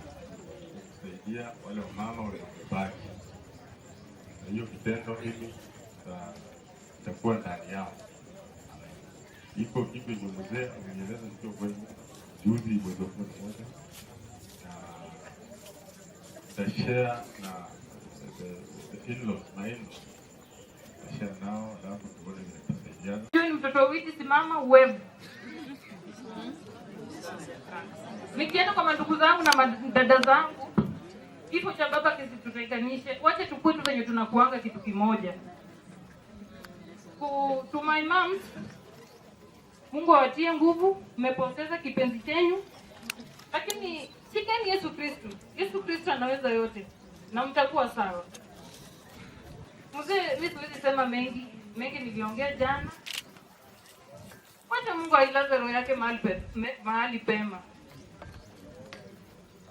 S21: kusaidia wale wamama waliobaki. Na hiyo vitendo mimi itakuwa ndani yao. Iko kitu yenye mzee amenieleza nikiwa kwenye juzi mwezi wa 11 na nitashare na the in-laws, my in-laws. Nitashare nao alafu tuone vile tutasaidiana.
S14: Ni mtoto witi simama wewe. Nikienda kwa mandugu zangu na madada zangu, kifo cha baba kisitutenganishe. Wacha tukue tu venye tunakuanga kitu kimoja. To my moms, Mungu awatie nguvu. Mmepoteza kipenzi chenyu, lakini shikeni Yesu Kristo. Yesu Kristo anaweza yote na mtakuwa sawa. Mzee, mimi siwezi sema mengi, mengi niliongea jana. Wacha Mungu ailaze roho yake mahali pema.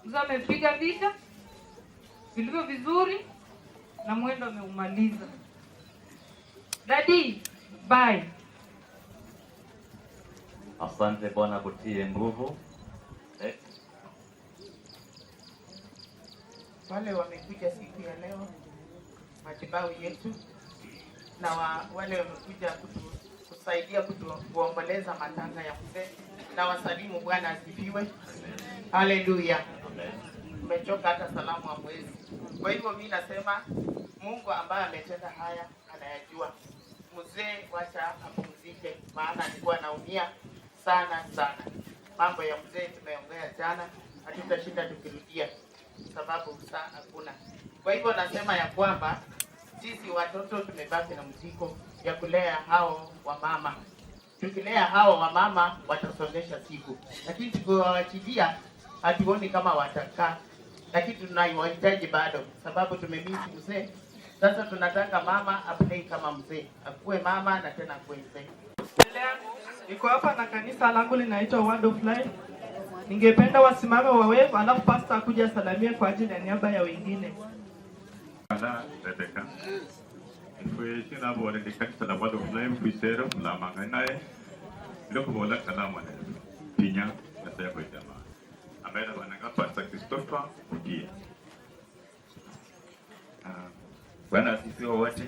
S14: Mzee amepiga vita vilivyo vizuri na mwendo ameumaliza. Daddy, bye.
S16: Asante, Bwana kutie nguvu.
S7: Wale wamekuja siku ya leo matibabu yetu na wale wamekuja kusaidia kuomboleza matanga ya mzee, na wasalimu. Bwana asifiwe, haleluya. Mmechoka hata salamu hamwezi. Kwa hivyo mimi nasema Mungu ambaye ametenda haya anayajua. Mzee wacha apumzike, maana alikuwa anaumia sana sana. Mambo ya mzee tumeongea jana, hatutashinda tukirudia sababu saa hakuna. Kwa hivyo nasema ya kwamba sisi watoto tumebaki na mzigo ya kulea hao wamama. Tukilea hao wamama watasongesha siku, lakini tukiwaachilia hatuoni kama watakaa, lakini tunawahitaji bado, sababu tumemisi mzee. Sasa tunataka mama aplay kama mzee, akuwe mama na tena akuwe mzee.
S1: Niko hapa na kanisa langu linaitwa Word of Life. Ningependa wasimame wa wave, alafu pastor akuja asalamie kwa ajili ya niaba ya wengine.
S21: Ala Rebecca. Ifwe shinabole likanisa la Word of Life kwisero lamanga naye lokubola kalamu ne pinya nasaya kwa jamaa. Ambaye bananga Pastor Christopher Mugia.
S22: Bwana asifiwe wote.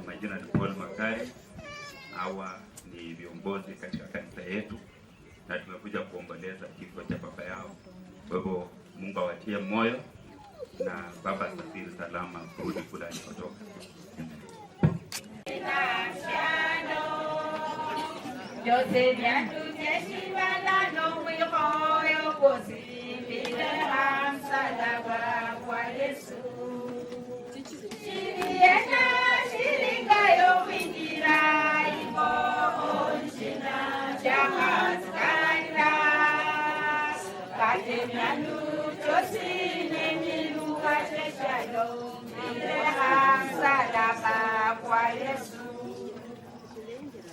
S22: Majina ni Paul Makari. Hawa ni viongozi katika kanisa yetu na tumekuja kuomboleza kifo cha baba yao. Kwa hivyo Mungu awatie moyo na baba safiri salama kurudi kule alikotoka.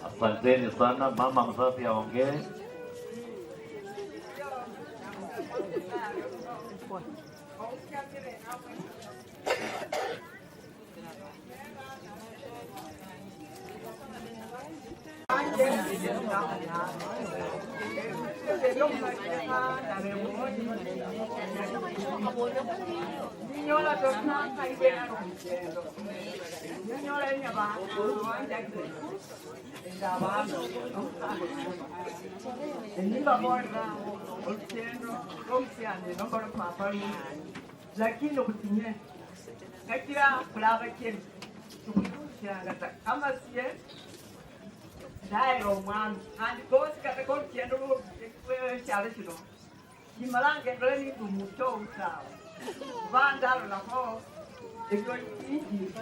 S16: Asanteni sana. Mama mzazi aongee.
S1: Lakini kutinye kakira kulaba kene tukushanga kama sie ndaero omwami kandi kosi kata kolukendo lwesyalo shino imalanga endole nindu muto utawa kuba ndalolakho ebyo inji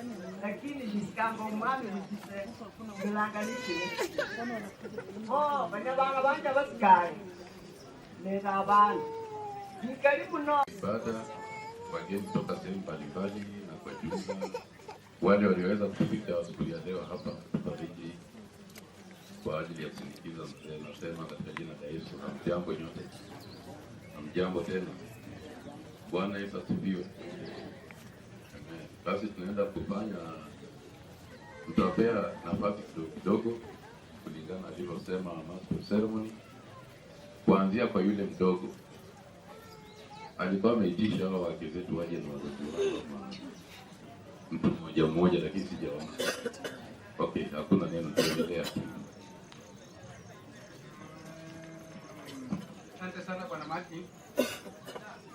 S1: lakini shisikanga omwami mukise ndolanga nishile o banya bana banja basikali nena abana nikali muno.
S18: Ibada wageni kutoka sehemu mbalimbali na kwa jumla wale walioweza kufika siku ya leo hapa kufariji kwa ajili ya kusindikiza mzee, nasema katika jina la Yesu, hamjambo nyote. Hamjambo tena. Bwana Yesu asifiwe. Amen. Basi tunaenda kufanya, tutapea nafasi kidogo kidogo kulingana alivyosema master ceremony, kuanzia kwa yule mdogo. Alikuwa ameitisha hao wake zetu waje na wazazi wao mtu mmoja mmoja, lakini sijaona. Okay, hakuna neno, tuendelea.
S23: Asante sana Bwana Martin.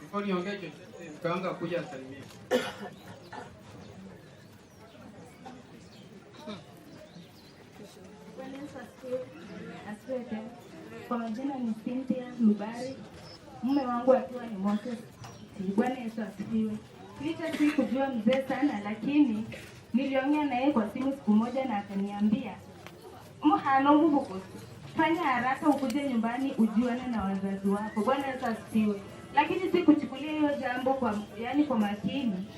S23: Before niongee chochote, mke wangu akuja asalimie.
S24: Bwana Yesu asifiwe. Kwa majina ni Cynthia Lubari, mume wangu akiwa ni Moses. Bwana Yesu asifiwe. Licha si kujua mzee sana, lakini niliongea naye kwa simu siku moja na akaniambia muhano mubukusi fanya haraka ukuje nyumbani ujuane na wazazi wako. Bwana Yesu asifiwe. Lakini si kuchukulia hiyo jambo kwa, yani kwa makini,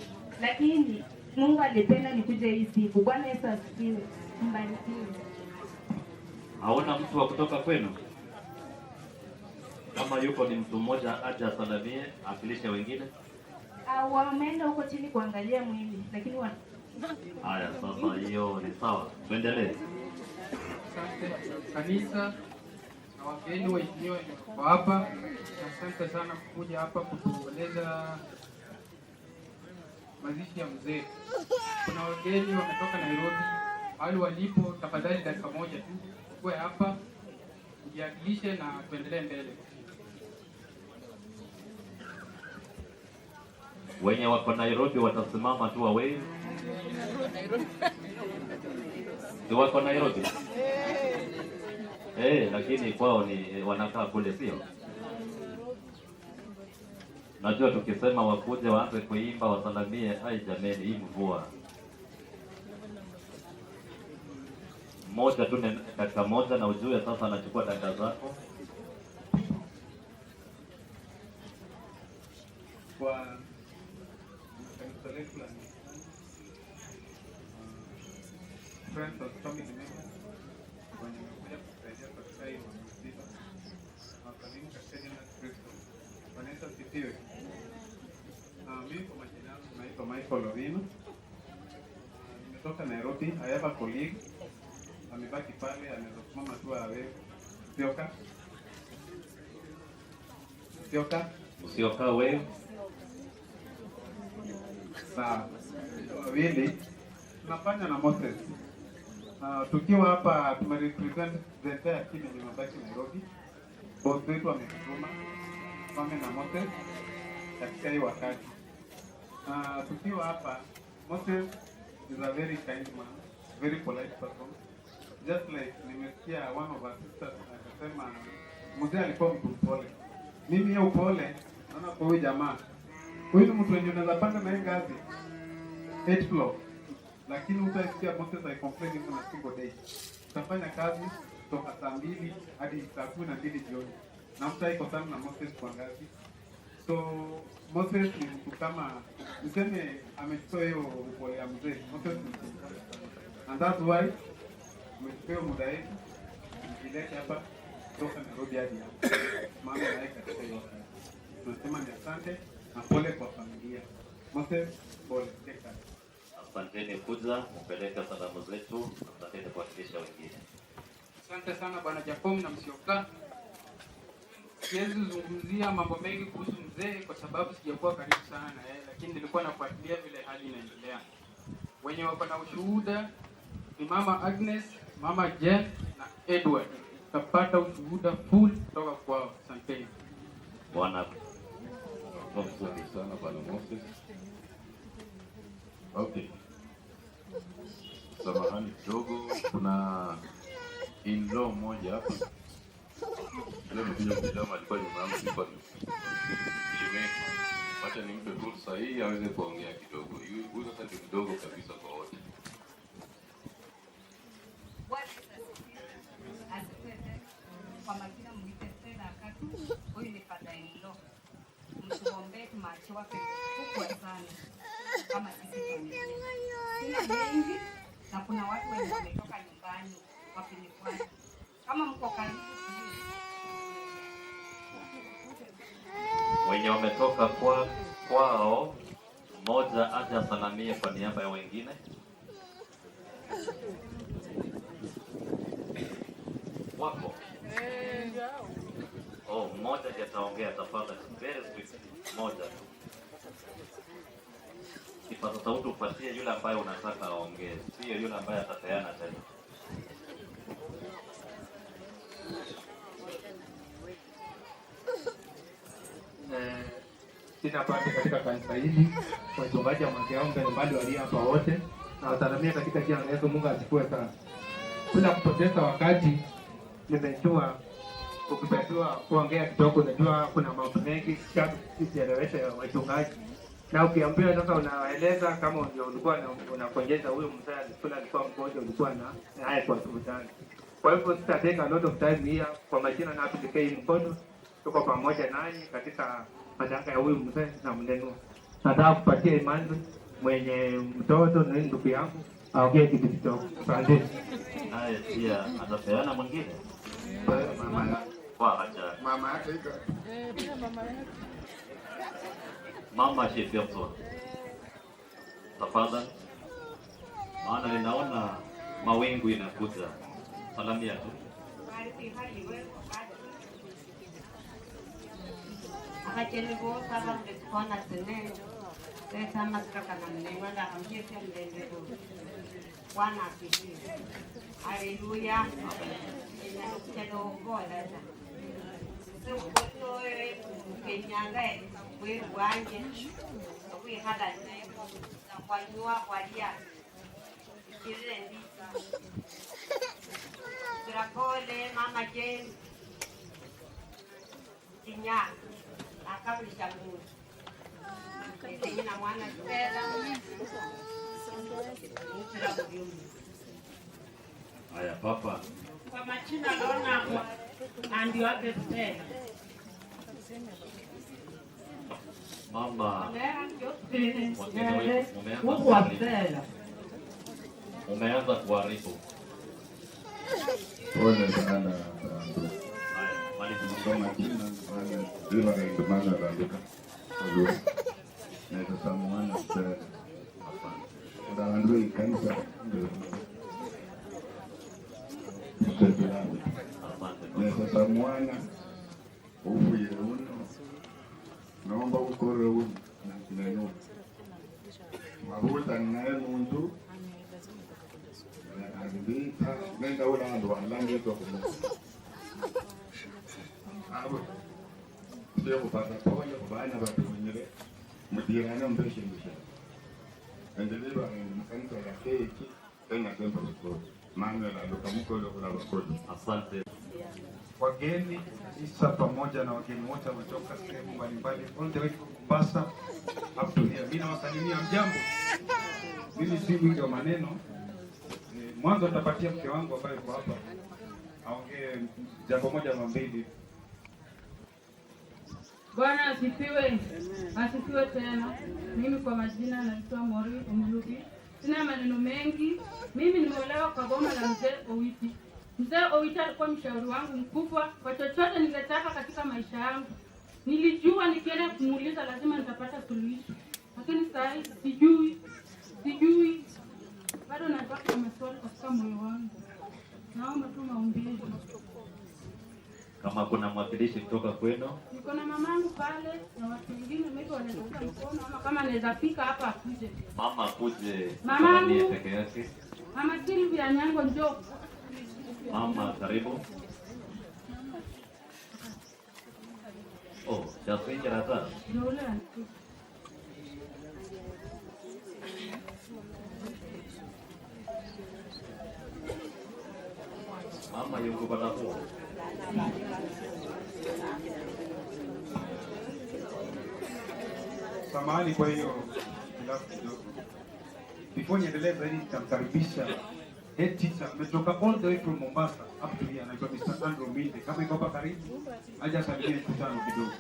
S24: lakini Mungu alipenda nikuje hii siku. Bwana Yesu asifiwe. Mbarikiwe.
S16: Hauna mtu wa kutoka kwenu? Kama yuko ni mtu mmoja aje asalamie, akilishe wengine.
S24: Wameenda huko chini kuangalia mwili, lakini
S16: Haya, sasa hiyo ni sawa, tuendelee.
S23: Asante kanisa na wageni waheshimiwa wenye wako hapa, asante sana kukuja hapa kutueleza mazishi ya mzee. Kuna wageni wametoka Nairobi, mahali walipo, tafadhali dakika moja tu kuwe hapa ujiakilishe na tuendelee mbele.
S16: Wenye wako Nairobi watasimama tu wawe. Si wako Nairobi? Lakini kwao ni wanakaa kule, sio? Najua tukisema wakuje waanze kuimba wasalamie, ai jameni, hii mvua. Moja tu dakika moja na ujue sasa anachukua dakika zako.
S13: Kwa kanisa letu la friends of family members wenye wamekuja kutusaidia katika hii msiba, nawasalimu katika jina la Kristo. Bwana Yesu asifiwe. Mimi kwa majina yangu naitwa Michael Owino. Nimetoka Nairobi. I have a colleague amebaki pale, anaweza kusimama tu awe Usioka. Usioka.
S16: Usioka wewe.
S13: Sawa. Wawili tunafanya na Moses. Tukiwa hapa tumerepresent the entire team yenye imebaki Nairobi. Boss wetu ametutuma tusimame na Moses katika hii wakati. Tukiwa hapa, Moses is a very kind man, very polite person. Just like nimesikia one of our sisters akasema mzee alikuwa mtu mpole. Mimi hiyo upole naona kwa huyu jamaa. Huyu ni mtu mwenye unaweza panda na ngazi 8 floor. Lakini utasikia Moses I complain even a single day. Utafanya kazi kutoka saa 2 hadi saa 12 jioni. Na mtaikosana na Moses kwa ngazi. So Moses ni mtu kama niseme amechukua hiyo upole ya mzee. Moses ni mtu mpole sana. And that's why tumechukua muda wetu ilete hapa kutoka Nairobi hadi hapa. Mama naye katika hiyo wakati. Tunasema ni asante na pole kwa familia. Moses, pole, take care.
S16: Asanteni kuja mpeleke salamu zetu, asanteni kuwakilisha wengine.
S23: Asante sana Bwana Jacob na Msioka. Siwezi zungumzia mambo mengi kuhusu mzee kwa sababu sijakuwa karibu sana na yeye, lakini nilikuwa nafuatilia vile hali inaendelea. Wenye wako na ushuhuda ni Mama Agnes, Mama Jen na Edward. Tutapata ushuhuda full kutoka kwao. Asanteni.
S16: Bwana
S18: Asante sana Bwana Moses. Okay. Samahani kidogo, kuna in-law mmoja hapa. Leo nimekuja kutazama, alikuwa nyuma yangu, sikuwa shemeji. Wacha nimpe fursa hii aweze kuongea kidogo. Huyu sasa ni mdogo kabisa kwa wote.
S2: Kwa majina mwite Stella Akatu, huyu ni father in law. Mtuombee tumache wake kubwa sana kama sisi familia. Sina mengi na kuna watu wenye wametoka nyumbani wakinifuata. Kama mko karibu
S16: wenye wametoka kwao, mmoja aje asalamie kwa niaba ya wengine. Wako? Oh, mmoja ndiye ataongea tafadhali. Very quick. Mmoja tu. Kipaza sauti upatie yule ambaye unataka aongee, sio yule ambaye atapeana tena.
S23: Sina pande katika kanisa hili, wachungaji wa madhehebu mbalimbali walio hapa wote, na wasalamia katika jina la Yesu. Mungu asifiwe sana. Bila kupoteza wakati, nimejua ukitakiwa kuongea kidogo, unajua kuna mambo mengi sielewesha ya wachungaji, na ukiambiwa sasa unaeleza kama ulikuwa unakonyeza huyo mzee alikuwa mgonjwa, ulikuwa na haya kwa hospitali.
S3: Kwa hivyo sita take a lot of time here. Kwa majina na aplikei mkono, tuko pamoja nanyi katika matanga ya huyu mzee na mneno. Nataka kupatia Emmanuel mwenye mtoto na ndugu yangu aongee kitu kidogo. Asante.
S16: Naye pia atapeana mwingine.
S6: Mama yake iko.
S16: Mama Sheffield. Tafadhali. Maana ninaona mawingu inakuja. Salamia tu.
S2: Haleluya. Pole mama Jane Kinya akabisha Mungu na mwana Stella.
S16: Haya papa.
S8: Kwa majina naona andi wake Stella.
S16: Mama umeanza kuharibu.
S6: Pole sana Randu. Kwa majina Reverend Manuel Randuka. Naitwa Samuana Stella. Randu kanisa. Naitwa Samuana ufuye uno. Naomba ukore uno neno. Mabuta naye muntu andita nenda ula andu alangi kwa kumu. Abo sio kupata pole kwa bana batu mwenyewe mudirana mbeshe mbeshe. Endelea mkanisa ya keki tena tempo school. Manuel aluka mkono kuna bakodi.
S16: Asante.
S9: Wageni Isa pamoja na wageni wote wametoka sehemu mbalimbali all the way from Mombasa up to here. Mimi nawasalimia mjambo. Mimi si mwingi wa maneno. Mwanzo nitapatia mke wangu ambaye yuko hapa aongee jambo moja ama mbili.
S14: Bwana asifiwe. Asifiwe tena. Mimi kwa majina naitwa Mori Omulubi. Sina maneno mengi. Mimi nimeolewa kwa boma la mzee Owiti. Mzee Owiti alikuwa mshauri wangu mkubwa kwa chochote ningetaka katika maisha yangu. Nilijua nikienda kumuuliza lazima nitapata suluhisho. Lakini sasa sijui. Bado nabaki na maswali katika moyo wangu. Naomba tu maombi.
S16: Kama kuna mwakilishi kutoka kwenu?
S14: Niko na mamangu pale na watu wengine maybe wanaweza mkono ama kama anaweza fika hapa akuje.
S16: Mama akuje.
S14: Mamangu
S16: peke yake.
S14: Mama Silvia Nyango njoo.
S16: Mama karibu. Oh, jaswinja rata.
S14: Ndio.
S16: Mama yuko badapo.
S9: Samahani kwa hiyo hitilafu kidogo. Before niendelee zaidi nitamkaribisha head teacher ametoka all the way from Mombasa up to here, anaitwa Mr. Andrew Minde. Kama yuko hapa karibu, aje asalimie mkutano kidogo.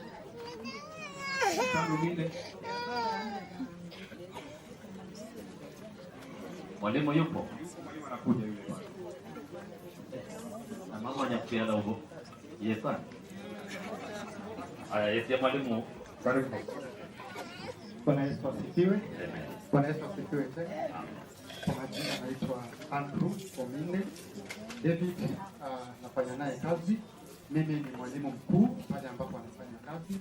S9: Mr. Andrew Minde.
S16: Mwalimu yupo?
S9: Mwalimu anakuja yule pale.
S16: Na mama anyakupiana huko. Yes sir. Aya, yes ya mwalimu.
S9: Karibu.
S25: Bwana Yesu asifiwe. Bwana Yesu asifiwe tena. Kwa majina naitwa Andrew Ominde David, nafanya naye kazi. Mimi ni mwalimu mkuu pale ambapo anafanya kazi.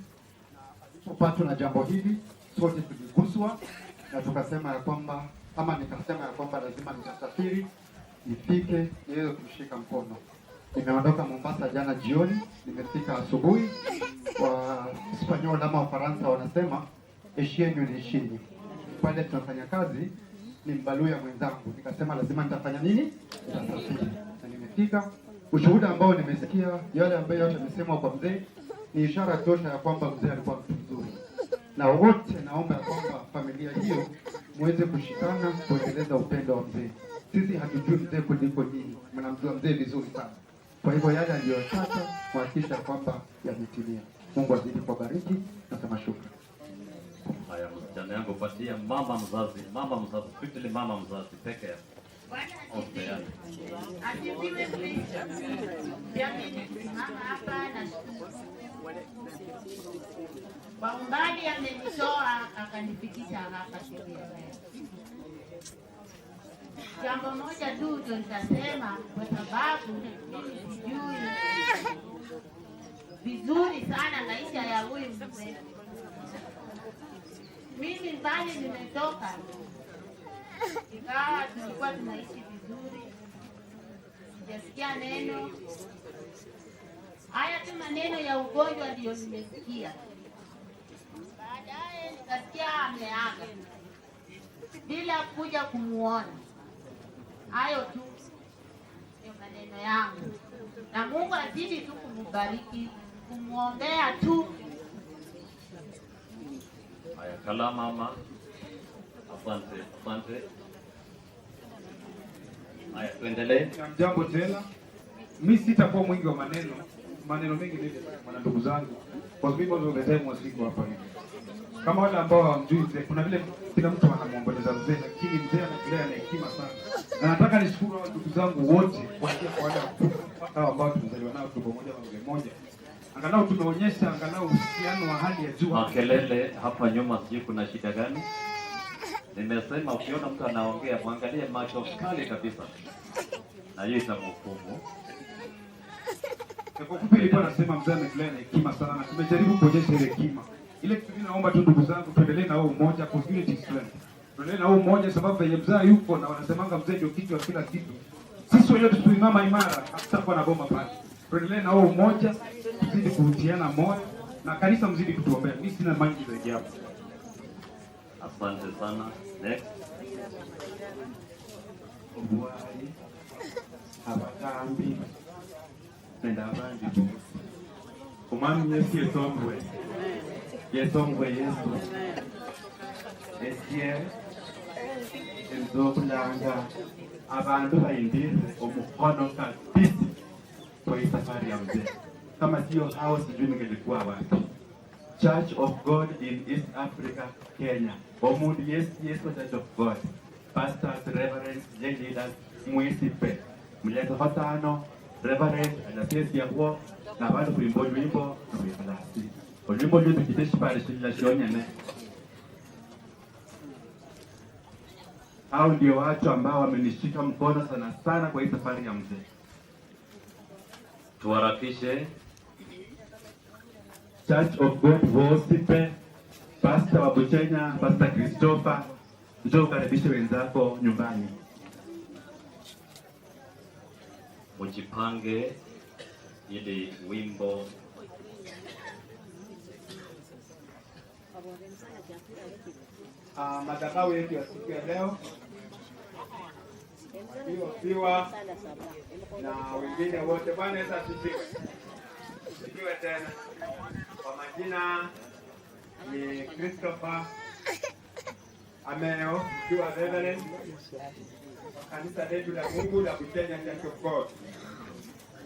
S25: Na alipopatwa na jambo hili, sote tuliguswa na tukasema ya kwamba, ama nikasema ya kwamba lazima nitasafiri nifike niweze kumshika mkono. Nimeondoka Mombasa jana jioni, nimefika asubuhi. Wa Spanyola ama Wafaransa wanasema eshienyu ni ishinyu. Pale tunafanya kazi ni mbaluya mwenzangu, nikasema lazima nitafanya nini? Nitasafiri. Na nimefika. Ushuhuda ambao nimesikia, yale ambayo yote yamesemwa kwa mzee ni ishara tosha ya kwamba mzee alikuwa mtu mzuri. Na wote naomba ya kwamba familia hiyo muweze kushikana kuendeleza upendo wa mzee. Sisi hatujui mzee kuliko nyinyi, mnamjua mzee vizuri sana. Kwa hivyo yale aliyotaka kuhakikisha kwamba yametimia. Mungu azidi kuwabariki, nasema shukrani.
S16: Haya, msichana yangu, patia mama mzazi, mama mzazi, quickly mama mzazi peke yake.
S8: Asifiwe Kristo. Pia mimi nimesimama hapa na shukuru. Kwa umbali amenitoa akanifikisha hapa siku ya leo. Jambo moja tu ndio nitasema, kwa sababu mimi sijui vizuri sana maisha ya huyu mzee. Mimi mbali nimetoka, ingawa tulikuwa tunaishi vizuri, sijasikia neno. Haya tu maneno ya ugonjwa ndiyo nimesikia. Baadaye nikasikia ameaga bila kuja kumuona. Hayo tu ndio maneno yangu, na Mungu azidi tu kumbariki, kumuombea tu.
S16: Haya, kala mama. Asante, asante. Haya, tuendelee.
S9: Jambo tena, mi sitakuwa mwingi wa maneno, maneno mengi mimi na ndugu zangu, kwa sababu most of the time wasiko hapa hivi. Kama wale ambao hawamjui mzee, kuna vile kila mtu anamuomboleza mzee, lakini mzee anatulea na hekima sana. Na nataka nishukuru hao ndugu zangu wote, kuanzia kwa wale wakubwa hao ambao tumezaliwa nao tuko pamoja na mzee mmoja. Angalau tumeonyesha angalau uhusiano wa hali ya juu.
S16: Makelele hapa nyuma, sijui kuna shida gani? Nimesema ukiona mtu anaongea mwangalie macho kali kabisa, na hiyo itamhukumu.
S9: Na kwa ufupi nilikuwa nasema mzee ametulea na hekima sana, na tumejaribu kuonyesha ile hekima. Ile kitu mimi naomba tu ndugu zangu, tuendelee na huo umoja, kwa unity is strength. Tuendelee na huo umoja, sababu venye mzee yuko na wanasemanga mzee ndio kichwa kila kitu. Sisi wenyewe tusimama imara, hatutakuwa na boma pale. Tuendelee na huo umoja, tuzidi kuutiana moyo na kanisa mzidi kutuombea. Mimi sina mengi zaidi hapo.
S16: Asante sana. Next.
S10: Obwali abatambi nende abandi bosi. Omwami Yesu yetombwe, yetombwe Yesu. Esye enzokulanga abandu baindire omukhono kabisa kwa hii safari ya mzee. Kama sio hao sijui ningelikuwa wapi. Church of God in East Africa, Kenya. Omundu Yesu Yesu Church of God. Pastors, reverends, young leaders, mwisipe. Muleta hotano, reverend, anasesi yahuo, na bandu kuimbo lwimbo, na kuikalasi. Olwimbo lwitu kiteshipari shilila shionyene. Hao ndio watu ambao wamenishika mkono sana sana kwa hii safari ya mzee.
S16: Tuharakishe.
S10: Church of God Wosipe, Pastor wa Buchenya, Pastor Christopher, njoo ukaribishe wenzako nyumbani.
S16: Mujipange ili wimbo
S11: Madhabahu yetu ya siku ya leo waliofiwa na wengine wote. Bwana Yesu asifiwe. Asifiwe tena. Kwa majina ni Christopher Ameo, nikiwa Reverend wa kanisa letu la Mungu la Buchenya Church of God,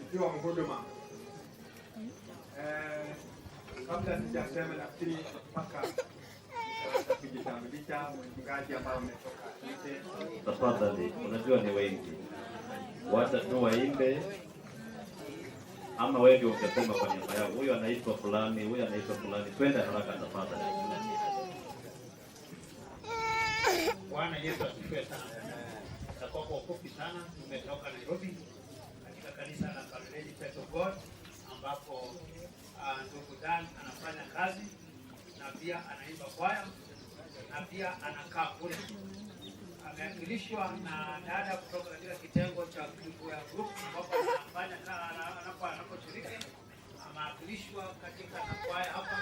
S11: nikiwa mhuduma. Kabla sijasema, nafikiri mpaka kujitambulisha mchungaji ambao ametoka nje.
S16: Tafadhali, unajua ni wengi, wacha tu waimbe, ama wewe ndio ungesema kwa niaba yao, huyu anaitwa fulani, huyu anaitwa fulani. Twende haraka tafadhali.
S12: Bwana Yesu asifiwe sana. Nitakuwa kwa ufupi sana. Nimetoka Nairobi katika kanisa la Kaloleni Church of God ambapo ndugu Dan anafanya kazi na pia anaimba kwaya na pia anakaa kule. Amewakilishwa na dada kutoka katika kitengo cha Kibuya Group ambapo anafanya anaposhiriki. Amewakilishwa katika na kwaya hapa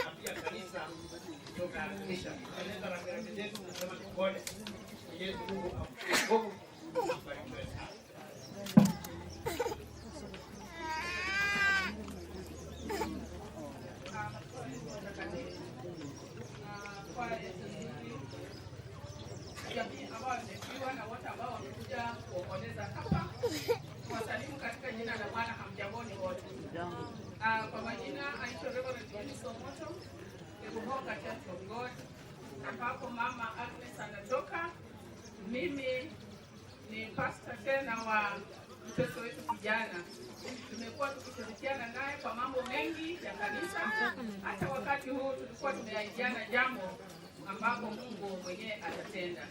S12: na pia kanisa tumewakilisha. Tunalenga la rambirambi zetu, tunasema ni pole. Mwenyezi Mungu ampe nguvu, ambarikiwe sana.
S23: Kwa jamii ambao wamefiwa na wote ambao wamekuja
S5: Jina la Bwana, hamjamboni wote. Kwa majina aitwa Reverend Eunice Omoto, Ebuhoka Church of God, ambapo mama Agnes anatoka. Mimi ni pastor tena wa mtoto wetu kijana. Tumekuwa tukishirikiana naye kwa mambo mengi ya kanisa. Hata wakati huu tulikuwa tumeahidiana jambo ambapo Mungu mwenyewe atatenda,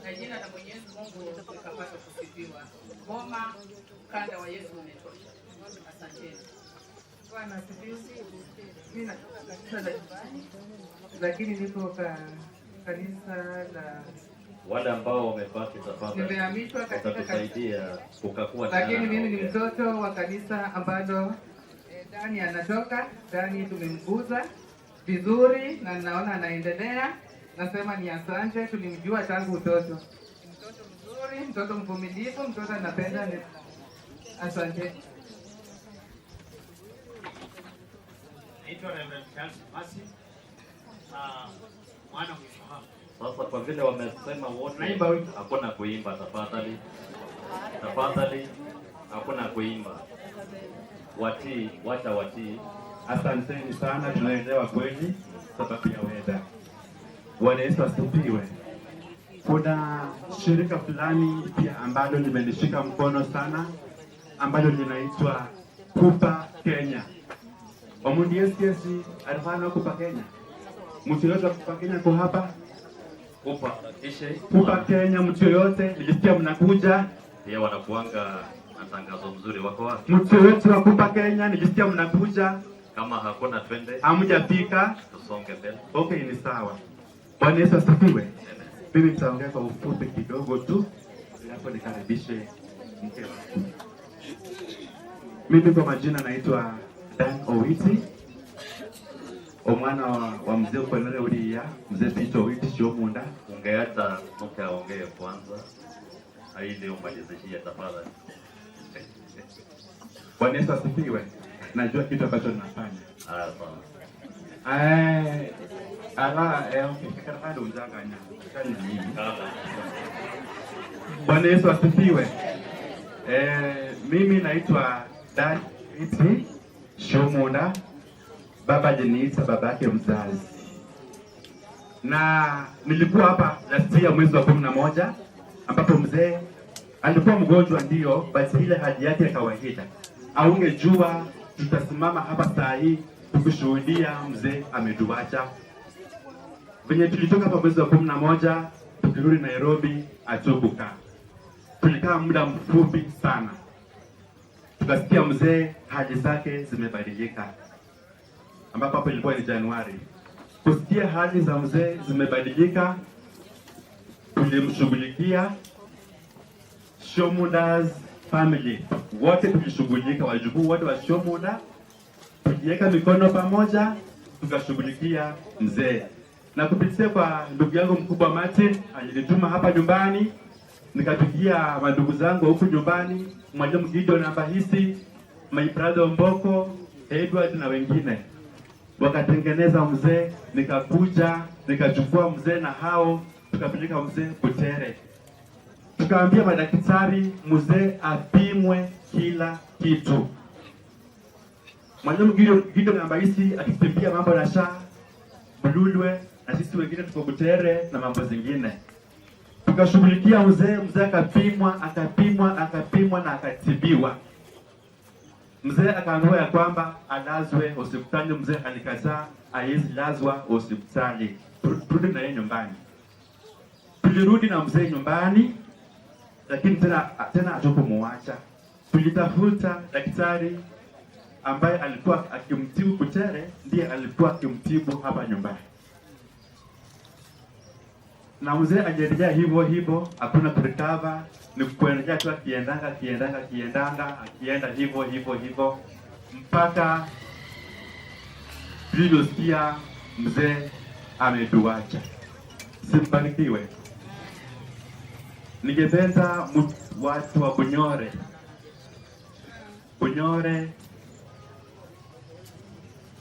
S5: na jina la Mwenyezi Mungu likapata kusifiwa. Boma, ukanda wa Yesu umetosha. Asanteni.
S15: Bwana asifiwe. Mimi natoka kanisa la nyumbani, lakini niko kanisa la
S16: Wale ambao wamebaki tafadhali
S15: nimehamishwa katika kanisa,
S16: watatusaidia kukakua.
S15: lakini mimi ni mtoto wa kanisa ambalo Dani anatoka. Dani tumemkuza vizuri na naona anaendelea. Nasema ni asante, tulimjua tangu utoto. Mtoto mzuri, mtoto mvumilivu, mtoto anapenda. Asante.
S12: Naitwa Reverend Charles Masi, mwana mwifahamu.
S16: Sasa kwa vile wamesema wote, hakuna kuimba tafadhali, tafadhali, hakuna kuimba. Watii, wacha watii.
S10: Asanteni sana, tunaelewa kweli sababu ya weda. Bwana Yesu asifiwe. Kuna shirika fulani pia ambalo limenishika mkono sana ambalo linaitwa Kupa Kenya. Omundi yesi alifanya Kupa Kenya. Mtu yoyote Kupa Kenya kwa hapa?
S16: Kupa ishe.
S10: Kupa Kenya, mtu yoyote nilisikia mnakuja.
S16: Pia wanakuanga na tangazo mzuri, wako wapi?
S10: Mtu yoyote wa Kupa Kenya nilisikia mnakuja.
S16: Kama hakuna twende.
S10: Hamjafika.
S16: Tusonge mbele.
S10: Okay, ni sawa. Bwana Yesu asifiwe. Mimi nitaongea kwa ufupi kidogo tu, alafu nikaribishe mke wangu. Mimi kwa majina naitwa Dan Owiti, omwana wa mzee Ukonere uliya, mzee Peter Owiti Shomunda.
S16: Ungeacha mke aongee kwanza ili umalizishie tafadhali.
S10: Bwana Yesu asifiwe. Najua kitu ambacho ninafanya.
S16: Sawa.
S10: Bwana Yesu asifiwe. Mimi naitwa Dan Owiti Shomunda. Baba aliniita babake mzazi. Na nilikuwa hapa last year mwezi wa 11 ambapo mzee alikuwa mgonjwa ndio, but ile hali yake ya kawaida. Aungejua tutasimama hapa saa hii tukishuhudia mzee ametuacha. Venye tulitoka hapa mwezi wa 11 tukirudi Nairobi hatukukaa. Tulikaa muda mfupi sana. Tukasikia mzee hali zake zimebadilika. Ambapo hapo ilikuwa ni Januari. Kusikia hali za mzee zimebadilika, tulimshughulikia Shomunda's family. Wote tulishughulika, wajukuu wote wa Shomunda, tuliweka mikono pamoja, tukashughulikia mzee. Na kupitia kwa ndugu yangu mkubwa Martin, alinituma hapa nyumbani, nikapigia mandugu zangu huku nyumbani, Mwalimu Gideon Ambahisi, my brother Mboko, Edward na wengine. Wakatengeneza mzee, nikakuja, nikachukua mzee na hao, tukapeleka mzee Butere. Tukaambia madaktari mzee apimwe kila kitu. Mwalimu Gideon Ambahisi akitembea mambo na SHA, Bululwe na sisi wengine tuko Butere na mambo zingine. Tukashughulikia mzee, mzee akapimwa, akapimwa, akapimwa na akatibiwa. Mzee akaambiwa ya kwamba alazwe hospitali. Mzee alikataa, hawezi lazwa hospitali. Turudi na yeye nyumbani. Tulirudi na mzee nyumbani, lakini tena hatukumuacha. Tulitafuta daktari ambaye alikuwa akimtibu Butere, ndiye alikuwa akimtibu hapa nyumbani. Na mzee aliendelea hivyo hivyo, hakuna kurecover, ni kuendelea tu akiendanga akiendanga akiendanga akienda hivyo hivyo hivyo mpaka tuliposikia mzee ametuacha. Simbarikiwe. Ningependa watu wa Bunyore, Bunyore,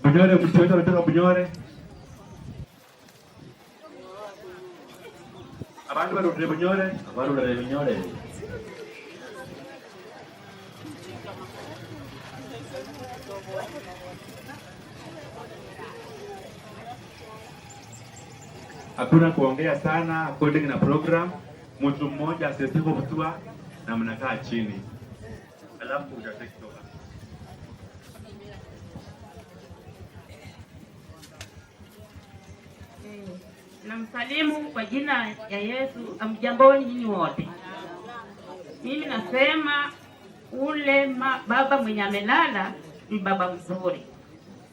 S10: Bunyore, mtu yote anatoka Bunyore? Abantu barurire Bunyore?
S16: Barurire Bunyore.
S10: Hakuna kuongea sana according na program. Mtu mmoja asipige kutua na mnakaa chini. Alafu utatake over.
S4: Namsalimu kwa jina ya Yesu. Amjamboni nyinyi wote. Mimi nasema ule baba mwenye amelala ni baba mzuri.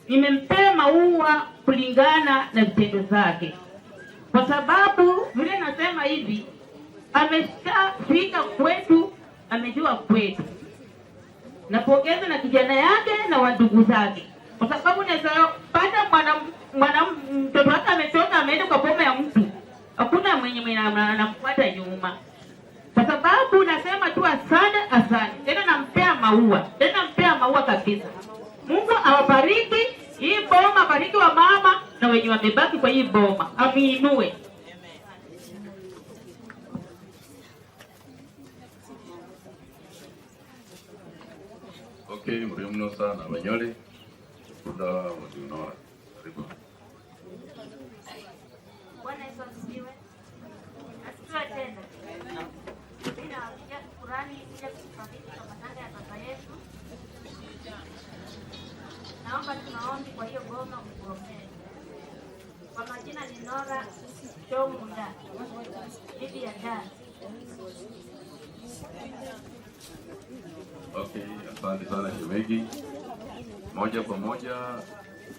S4: Nimempea maua kulingana na vitendo zake, kwa sababu vile nasema hivi, ameshafika kwetu, amejua kwetu. Napongeza na kijana yake na wandugu zake, kwa sababu naweza pata mwana mtoto wake ametoka ameenda kwa boma ya mtu, hakuna mwenye anamfuata nyuma. Kwa sababu nasema tu asante, asante. Tena nampea maua, tena nampea maua kabisa. Mungu awabariki hii boma, bariki wa mama na wenye wamebaki kwa hii boma, amuinue.
S7: Okay, mrio mno sana Wanyole. Kuda Wadunora. Karibu.
S17: Bwana Yesu asifiwe. Asifiwe tena. Mimi nawapigia shukrani kuja kutufariji kwa matanga ya baba yetu. Naomba tunaombi kwa hiyo boma mkuombee. Kwa majina ni Nora Chomunda, bibi ya Da.
S7: Okay, asante sana shemeji. Moja kwa moja,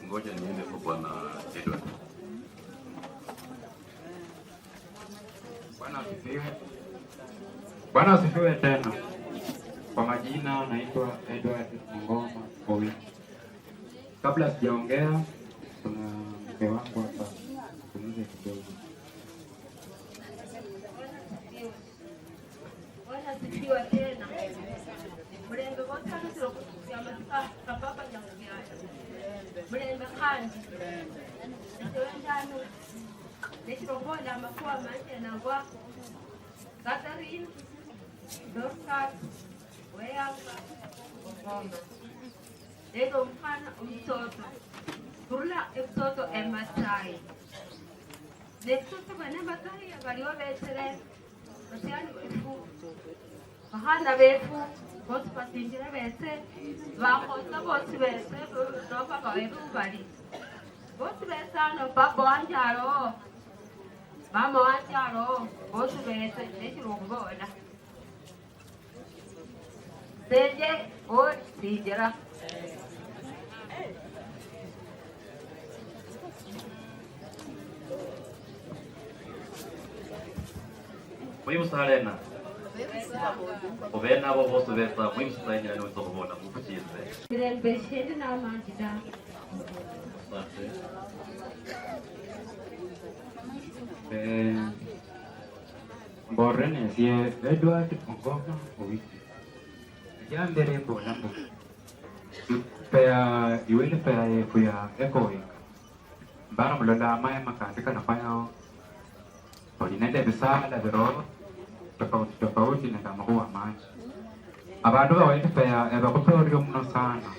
S7: ngoja niende kwa Bwana Edward.
S19: Bwana asifiwe. Bwana asifiwe tena. Kwa majina naitwa Edward Ngoma Owiti. Kabla sijaongea, kuna mke wangu hapa, tumuze kidogo.
S17: Bwana asifiwe tena. Mulembe botano kusiamatuka kapapa nyangubyala. Mulembe kandi. Ndio Nechirobola makuwa manje nangwa Catherine Dorcas Weyanga Ngoma. Lelo mfana umtoto Turula mtoto emasai. Netutu bana masai baliwa betere. Basiani wefu. Bahana befu bosi basinjira bese. Bakhosa bosi bese roba bawebu bali. Bosi besano baba wanjalo. Mama wanjalo bosi bese nechirokubona. Senje o sinjira.
S16: Muhimu sana. Obena abo bose besa muhimu sana nyina niwe kubona mukuchize.
S17: Mirembe shende na manjida.
S16: Asante.
S19: Mborene sie Edward Ngoma Owiti. Jambere mbona mbo. Pea iwele pea yefu ya Ecobank. Mbara mlola amaya makandika nafanya olinende bisala biro tofauti tofauti na kamahuwa maji. Abandu bawele pea ebakupe orio mno sana.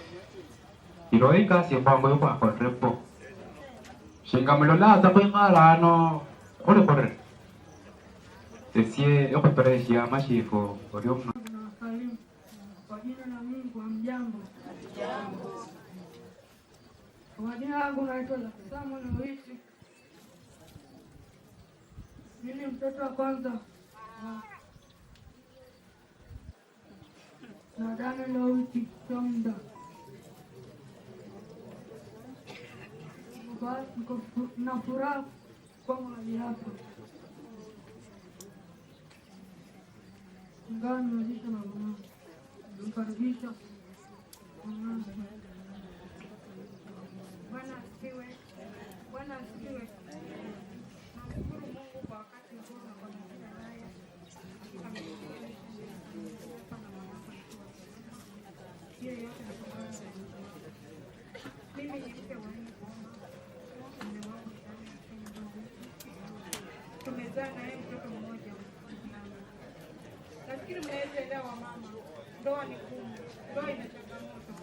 S19: Iroika si kwangu yuko akonrepo. Shinga mlola atakwingala ano kore kore. Tesie yokuperesia mashifo orio mno.
S20: Kwa jina la Mungu, hamjambo. Kwa majina yangu naitwa Samuel Owiti. Mimi mtoto wa kwanza na Daniel Owiti Chomda. Na furaha kwa mahali hapa. Ingawa nimezishwa na mama. Nimkaribisha.
S26: Bwana asifiwe. Bwana asifiwe. Namshukuru Mungu kwa wakati huu na kwa majira haya. Hakika na mwanangu nikiwa salama. Hiyo yote ni kwa neema ya Mungu. Mimi ni mke wa hii boma. Mume wangu ni Daniel Chomda. Tumezaa na yeye mtoto mmoja. Nafikiri mnaweza elewa mama. Ndoa ni ngumu.
S1: Ndoa ina changamoto,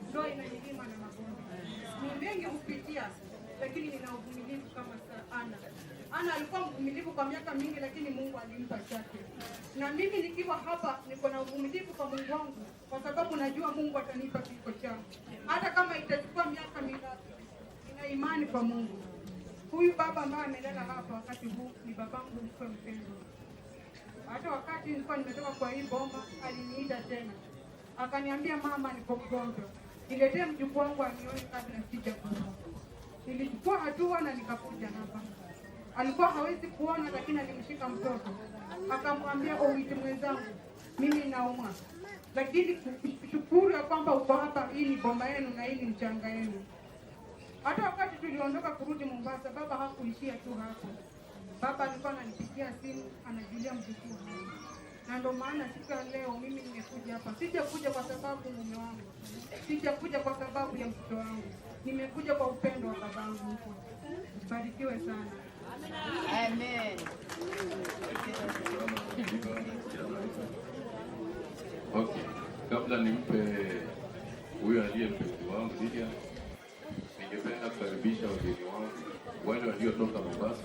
S1: ndoa ina milima na mabonde, ni mengi hupitia, lakini nina uvumilivu kama Ana. Ana alikuwa mvumilivu kwa miaka mingi, lakini Mungu alimpa chake. Na mimi nikiwa hapa niko na uvumilivu kwa Mungu wangu, kwa sababu najua Mungu atanipa kiko changu, hata kama itachukua miaka mingapi. Nina imani kwa Mungu. Huyu baba ambaye amelala hapa wakati huu ni babangu mkwe mpendwa. Hata wakati nilikuwa nimetoka kwa hii bomba, aliniita tena akaniambia, mama, niko mgonjwa, niletee mjukuu wangu anione kabla sijakufa. Nilichukua hatua na nikakuja hapa. Alikuwa hawezi kuona, lakini alimshika mtoto akamwambia, Owiti mwenzangu, mimi naumwa, lakini shukuru ya kwamba uko hapa. Hii ni bomba yenu na hii ni mchanga yenu. Hata wakati tuliondoka kurudi Mombasa, baba hakuishia tu hapo. Baba alikuwa ananipigia simu, anajulia mjukuu hali. Na ndio maana siku ya leo mimi nimekuja hapa. Sijakuja kwa sababu mume wangu, sijakuja kwa sababu ya mtoto wangu, nimekuja kwa upendo wa babangu huko. Barikiwe sana.
S13: Amen.
S7: Okay, kabla nimpe huyo aliye mpenzi wangu Lydia, ningependa kukaribisha wageni wangu wale waliotoka Mombasa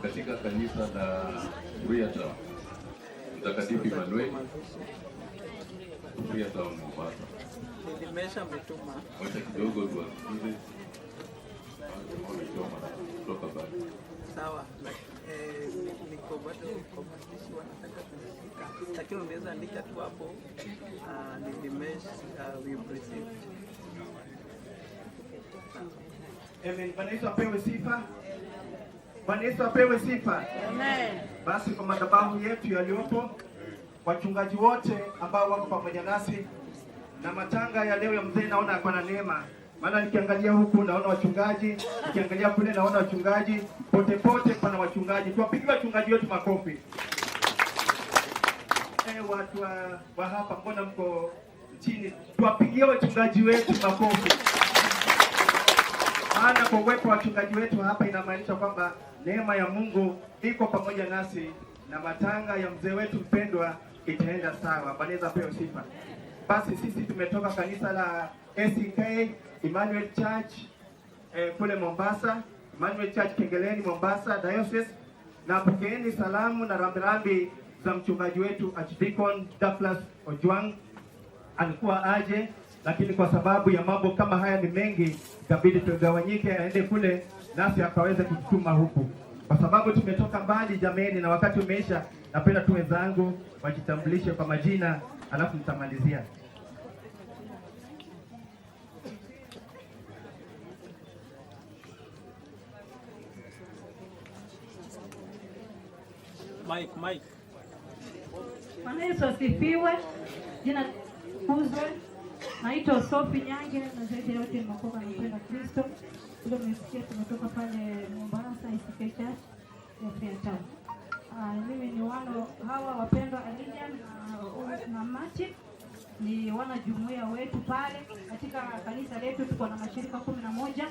S7: katika kanisa la Freetown Mtakatifu Emmanuel, Freetown Mombasa. Wacha kidogo tuwasikize kutoka bali.
S18: Sawa, niko bado kwa maandishi wanataka kuzika, lakini unaweza andika tu hapo Nilimesh we've received.
S21: Amen. Bwana Yesu apewe sifa. Bwana Yesu apewe sifa.
S13: Amen.
S21: Basi kwa madhabahu yetu yaliyopo, wachungaji wote ambao wako pamoja nasi na matanga ya leo ya mzee, naona kwa na neema. Maana nikiangalia huku naona wachungaji, nikiangalia kule naona wachungaji, pote pote pana wachungaji. Tuwapigie wachungaji wetu makofi. Watu wa hapa mbona mko chini? Tuwapigie wachungaji wetu makofi. Maana kwa uwepo wa wachungaji wetu hapa inamaanisha kwamba neema ya Mungu iko pamoja nasi na matanga ya mzee wetu mpendwa itaenda sawa. Bwana Yesu apewe sifa. Basi sisi tumetoka kanisa la ACK Emmanuel Church kule Mombasa, Emmanuel Church Kengeleni Mombasa Diocese, na pokeeni salamu na rambirambi za mchungaji wetu Archdeacon Douglas Ojwang. Alikuwa aje, lakini kwa sababu ya mambo kama haya ni mengi, ikabidi tugawanyike, aende kule nasi akaweze kutuma huku, kwa sababu tumetoka mbali jameni, na wakati umeisha. Napenda tu wenzangu wajitambulishe kwa majina, alafu nitamalizia.
S18: Mike.
S22: Bwana Yesu asifiwe. Jina kuzwe. Naitwa Sophie Nyange na zaidi ya yote nimeokoka na mpenda Kristo. Ndio mmesikia tumetoka pale Mombasa ICK Church ya Freetown. Mimi ni wana hawa wapendwa Alilian na Martin ni wana jumuiya wetu pale katika kanisa letu. Tuko na mashirika 11.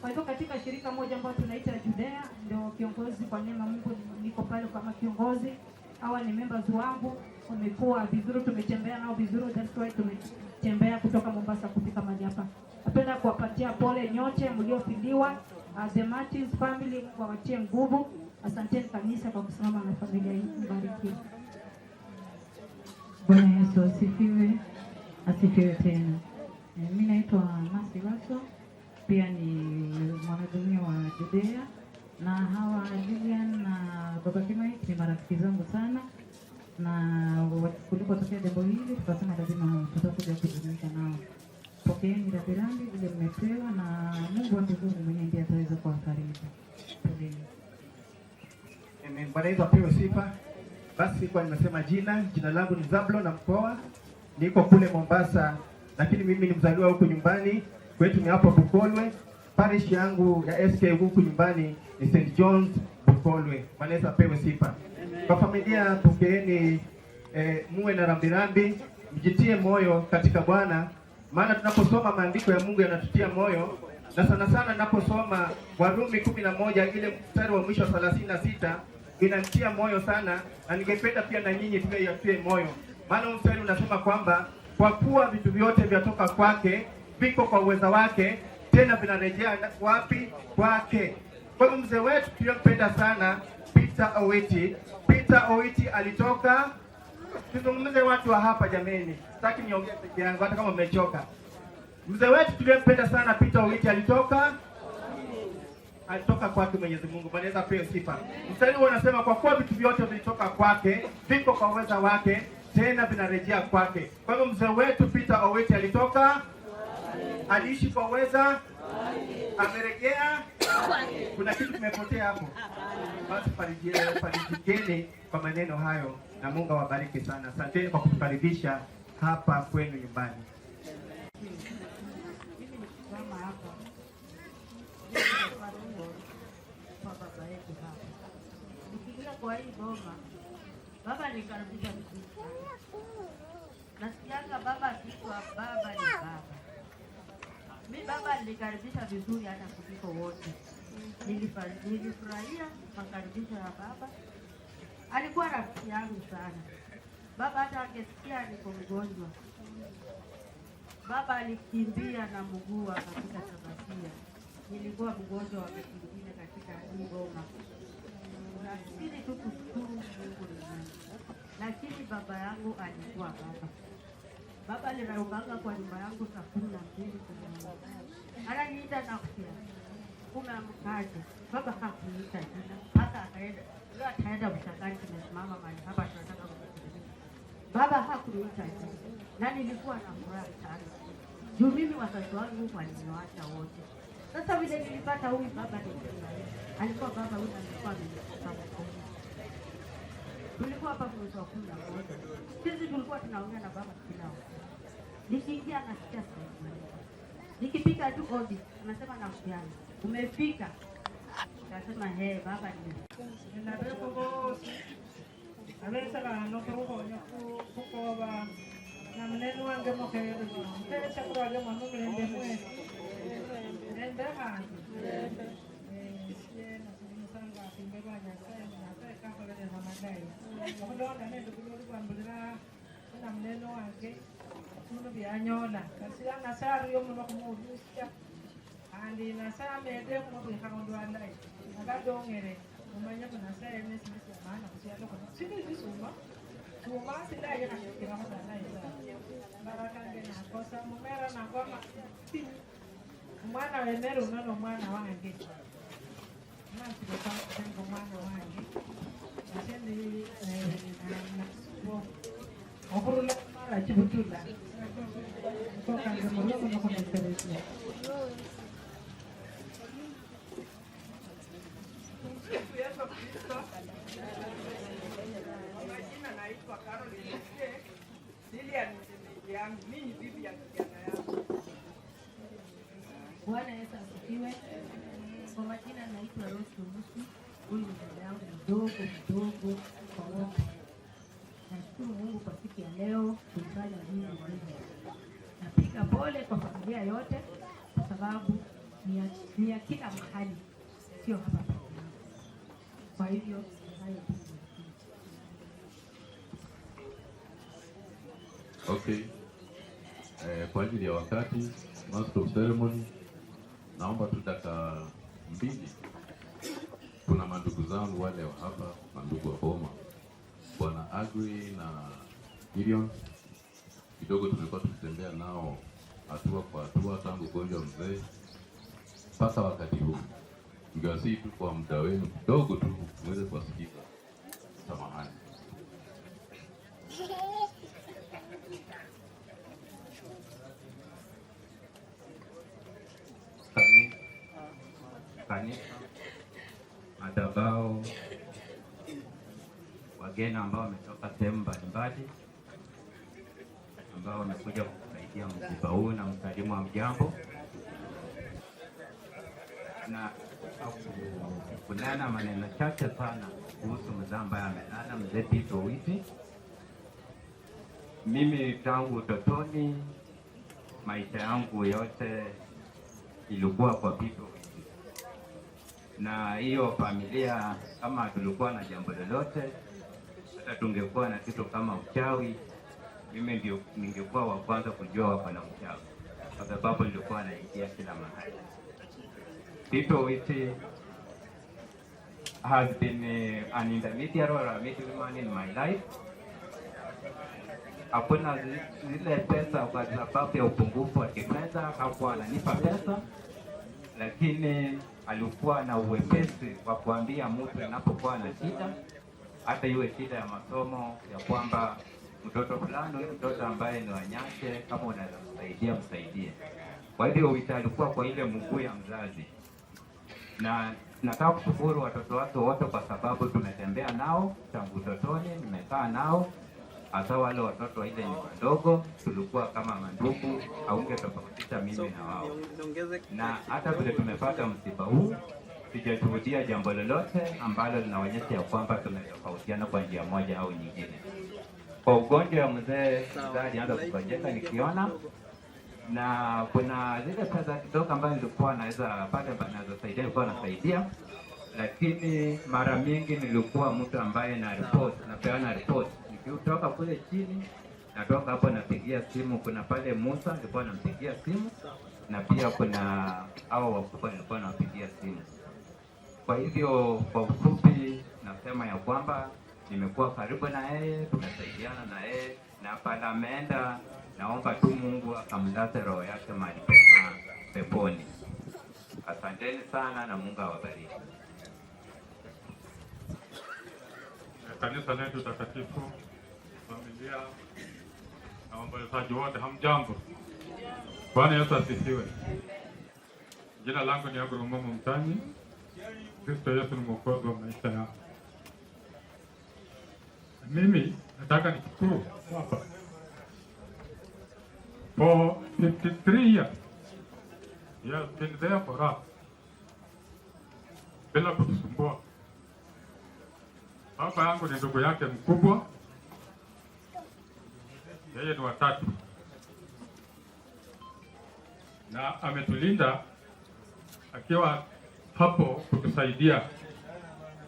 S22: Kwa hivyo katika shirika moja ambayo tunaita Judea, ndio kiongozi kwa neema Mungu niko pale kama kiongozi. Hawa ni members wangu, wamekuwa vizuri, tumetembea nao vizuri, that's why tumetembea kutoka Mombasa kufika mahali hapa. Napenda kuwapatia pole nyote mliofiliwa, the Martins family, Mungu awatie nguvu. Asanteni kanisa kwa kusimama na familia hii, mbarikiwe.
S15: Bwana Yesu asifiwe, asifiwe tena. Mimi naitwa Masi Waso, pia ni mwanajumuiya wa Judea, na hawa Lilian na Baba Kimai ni marafiki zangu sana, na kulipotokea jambo hili tukasema lazima tutakuja kujumuika nao. Pokeeni rambirambi vile mmepewa, na Mungu wa mbinguni mwenyewe ndiye ataweza kuwafariji. Poleni.
S21: Amen. Bwana Yesu apewe sifa. Basi kwa nimesema jina langu ni Zablo na mkoa, niko kule Mombasa, lakini mimi ni mzaliwa huku nyumbani kwetu ni hapo Bukolwe. Parish yangu ya SK huku nyumbani ni St John's Bukolwe. Bwana Yesu apewe sifa. Kwa familia pokeeni, muwe na rambirambi, mjitie moyo katika Bwana, maana tunaposoma maandiko ya Mungu yanatutia moyo, na sana sana ninaposoma Warumi 11 ile mstari wa mwisho 36 inanitia moyo sana, na ningependa pia na nyinyi pia yatie moyo, maana mstari unasema kwamba Kwa kuwa vitu vyote vyatoka kwake, viko kwa uweza wake, tena vinarejea wapi? Kwake. Kwa hivyo mzee wetu tuliyompenda sana Peter Owiti, Peter Owiti alitoka. Tuzungumze watu wa hapa jameni, sitaki niongee peke yangu hata kama mmechoka. Mzee wetu tuliyempenda sana Peter Owiti alitoka kwake Mwenyezi Mungu. Bwana Yesu apewe sifa. Mstari huo unasema kwa kuwa vitu vyote vilitoka kwake, viko kwa uweza wake, tena vinarejea kwake. Kwa hivyo mzee wetu Peter Owiti alitoka, aliishi kwa uweza, amerejea. Kuna kitu kimepotea hapo? Basi farijikeni kwa maneno hayo, na Mungu awabariki sana. Asanteni kwa kutukaribisha hapa kwenu nyumbani.
S2: Mimi nikisimama hapa kwa baba yetu hapa, nikiingia kwa hii boma, baba alikaribisha vizuri sana. Nasikianga baba akiitwa baba ni baba. Mi baba alinikaribisha vizuri hata kuliko wote. Nilifurahia makaribisho ya baba. Alikuwa rafiki yangu sana. Baba hata angesikia niko mgonjwa, baba alikimbia na mguu akafika Sabatia. Nilikuwa mgonjwa wakati mwingine katika hii boma. Nafikiri tu kushukuru Mungu ni Mungu. Lakini baba yangu alikuwa baba. Baba aliraukanga kwa nyumba yangu saa 12. Ananiita na kusia, umeamkaje? Baba hakuita jina. Hata akaenda, leo ataenda mshangani, tumesimama mahali hapa tunataka kukusikiliza. Baba hakuita jina. Na nilikuwa na furaha sana. Juu mimi wazazi wangu waliniacha wote. Sasa vile nilipata huyu baba nilifurahia. Alikuwa baba huyu alikuwa amenipa mkono. Tulikuwa hapa mwezi wa 11. Sisi tulikuwa tunaongea na baba kila wakati. Nikiingia nasikia sauti. Nikipiga tu hodi, anasema nakusiana. Umefika? Nikasema hey baba nimefika.
S3: Mwana wemere unono mwana wange nasikutengo mwana wange asendi okurula mara chibutula kokange muruko nokuneseresia.
S5: Yesu Kristo. Kwa majina naitwa Caroline Lilian, msemaji yangu, mimi bibi ya kijana yangu.
S2: Bwana Yesu asifiwe. Kwa majina naitwa Rose Musi. Huyu ni dada yangu mdogo mdogo kwa wote. Nashukuru Mungu kwa siku ya leo kuifanya hii muhimu. Napiga pole kwa familia yote kwa sababu ni ya kila mahali, sio hapa peke yangu. Kwa hivyo hayo tu.
S7: Okay. Kwa ajili ya wakati, master of ceremony, naomba tu dakika 2. Kuna mandugu zangu wale wa hapa, mandugu wa Boma, Bwana Agri na Gideon. Kidogo tumekuwa tukitembea nao hatua kwa hatua tangu ugonjwa mzee mpaka wakati huu. Ningewasihi tu kwa muda wenu kidogo tu muweze kuwasikiza. Samahani.
S19: Kanisa, madhabahu, wageni ambao wametoka sehemu mbalimbali ambao wamekuja kusaidia msiba huu na msalimu wa mjambo na kunena maneno chache sana kuhusu mzee ambaye amelala, mzee Peter Owiti. Mimi tangu utotoni maisha yangu yote ilikuwa kwa Peter Owiti, na hiyo familia kama tulikuwa na jambo lolote, hata tungekuwa na kitu kama uchawi, Mimi ndio ningekuwa wa kwanza kujua wako na mchawi, kwa sababu nilikuwa naingia kila mahali. Peter Owiti has been an intermediary or a middleman in my life. Hakuna zile pesa kwa sababu ya upungufu wa kifedha, hakuwa ananipa pesa, lakini alikuwa na uwepesi wa kuambia mtu anapokuwa na shida, hata iwe shida ya masomo, ya kwamba mtoto fulani, huyu mtoto ambaye ni wanyashe, kama unaweza msaidia, msaidie. Kwa hivyo Owiti alikuwa kwa ile mguu ya mzazi, na nataka kushukuru watoto wake wote kwa sababu tumetembea nao tangu utotoni, nimekaa nao hasa wale watoto wa ile nyumba ndogo, tulikuwa kama mandugu, haungetofautisha mimi na wao. Na hata vile tumepata msiba huu, sijashuhudia jambo lolote ambalo linaonyesha ya kwamba tumetofautiana kwa njia moja au nyingine. Kwa ugonjwa wa mzee, mzee alianza kugonjeka nikiona, na kuna zile pesa kidogo ambazo nilikuwa naweza pale naweza saidia, nilikuwa nasaidia, lakini mara mingi nilikuwa mtu ambaye na report, napeana report. Nikitoka kule chini, natoka hapo napigia simu, kuna pale Musa nilikuwa nampigia simu, na pia kuna hao wakubwa nilikuwa nawapigia simu. Kwa hivyo kwa ufupi nasema ya kwamba nimekuwa karibu na yeye, tumesaidiana na yeye, na pale ameenda, naomba tu Mungu akamlaze roho yake mahali pema peponi. Asanteni sana na Mungu awabariki.
S6: Kanisa letu takatifu, familia na waombolezaji wote, hamjambo? Bwana Yesu asifiwe. Jina langu ni Agro Momo Mtanyi. Kristo Yesu ni mwokozi wa maisha yangu. Mimi nataka nishukuru Baba for 53 years. He has been there for us bila kutusumbua. Baba yangu ni ndugu yake mkubwa, yeye ni watatu, na ametulinda akiwa hapo kutusaidia.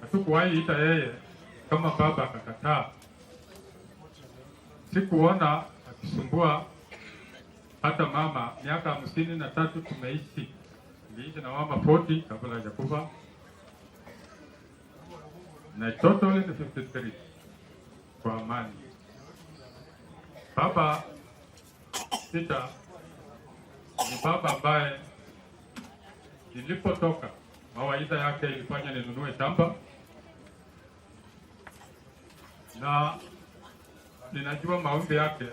S6: Hatukuwahi ita yeye kama baba akakataa. Sikuona akisumbua hata mama. Miaka 53 tumeishi, niliishi na mama 40 kabla hajakufa, na totally ni 53 kwa amani. Baba Peter ni baba ambaye nilipotoka mawaidha yake ilifanya ninunue shamba, na ninajua maombi yake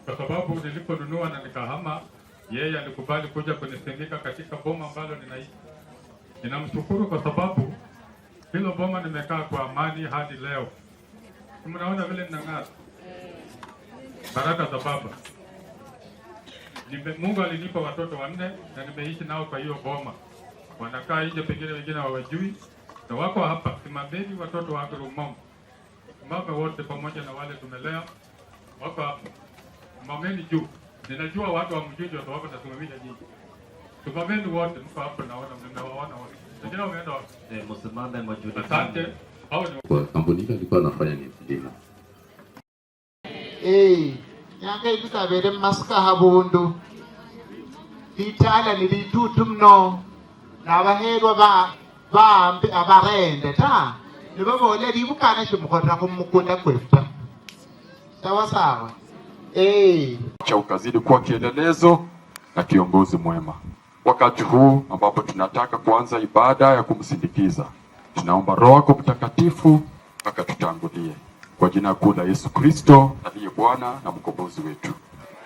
S6: kwa sababu niliponunua na nikahama, yeye alikubali kuja kunisindika katika boma ambalo ninaishi. Ninamshukuru kwa sababu hilo boma nimekaa kwa amani hadi leo. Mnaona vile ninang'ara, baraka za baba. Mungu alinipa watoto 4 na nimeishi nao kwa hiyo boma. Wanakaa nje, pengine wengine hawajui, na wako hapa. Simameni watoto wa Agro Mom, mama wote pamoja na wale tumelea wako hapa. Simameni juu. Ninajua watu hawamjui kwa sababu nasimamisha nyinyi. Simameni wote, mko hapo, naona mnawaona wote. Wengine wameenda wapi?
S16: Msimame mwajulikane.
S6: Asante. Hao ni
S7: Kwa kampuni ile alikuwa anafanya ni kilimo.
S8: Nyanga ibikabere mumasika habundu litala nilitutu mno nabaherwa baambi abarende ta nibabola libukana shimukholera khumukunda kwefu ta sawa sawa.
S9: Cha ukazidi kuwa kielelezo na kiongozi mwema. Wakati huu ambapo tunataka kuanza ibada ya kumsindikiza, tunaomba Roho wako Mtakatifu akatutangulie. Kwa jina kuu la Yesu Kristo aliye Bwana na mkombozi wetu.